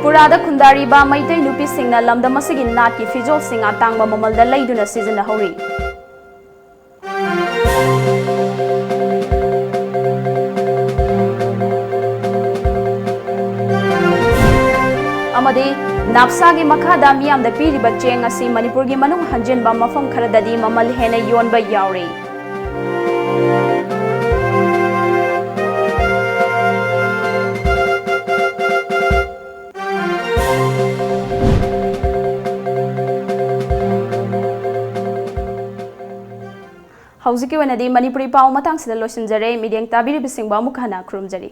ꯄꯨꯔꯥꯗ ꯈꯨꯟꯗꯥꯔꯤꯕ ꯃꯩꯇꯩ ꯅꯨꯄꯤꯁꯤꯡꯅ ꯂꯝꯗꯝ ꯑꯁꯤꯒꯤ ꯅꯥꯠꯀꯤ ꯐꯤꯖꯣꯜꯁꯤꯡ ꯑꯇꯥꯡꯕ ꯃꯃꯜꯗ ꯂꯩꯗꯨꯅ ꯁꯤꯖꯤꯟꯅꯍꯧꯔꯤ꯫ ꯑꯃꯗꯤ ꯅꯥꯞꯁꯥꯒꯤ ꯃꯈꯥꯗ ꯃꯤꯌꯥꯝꯗ ꯄꯤꯔꯤꯕ ꯆꯦꯡ ꯑꯁꯤ ꯃꯅꯤꯄꯨꯔꯒꯤ ꯃꯅꯨꯡ ꯍꯟꯖꯤꯟꯕ ꯃꯐꯝ ꯈꯔꯗꯗꯤ ꯃꯃꯜ ꯍꯦꯟꯅ ꯌꯣꯟꯕ ꯌꯥꯎꯔꯤ꯫ ꯍꯧꯖꯤꯛꯀꯤ ꯑꯣꯏꯅꯗꯤ ꯃꯅꯤꯄꯨꯔꯤ ꯄꯥꯎ ꯃꯇꯥꯡꯁꯤꯗ ꯂꯣꯏꯁꯤꯟꯖꯔꯦ꯫ ꯃꯤꯠꯌꯦꯡ ꯇꯥꯕꯤꯔꯤꯕꯁꯤꯡꯕꯨ ꯑꯃꯨꯛ ꯍꯟꯅ ꯈꯨꯔꯨꯝꯖꯔꯤ꯫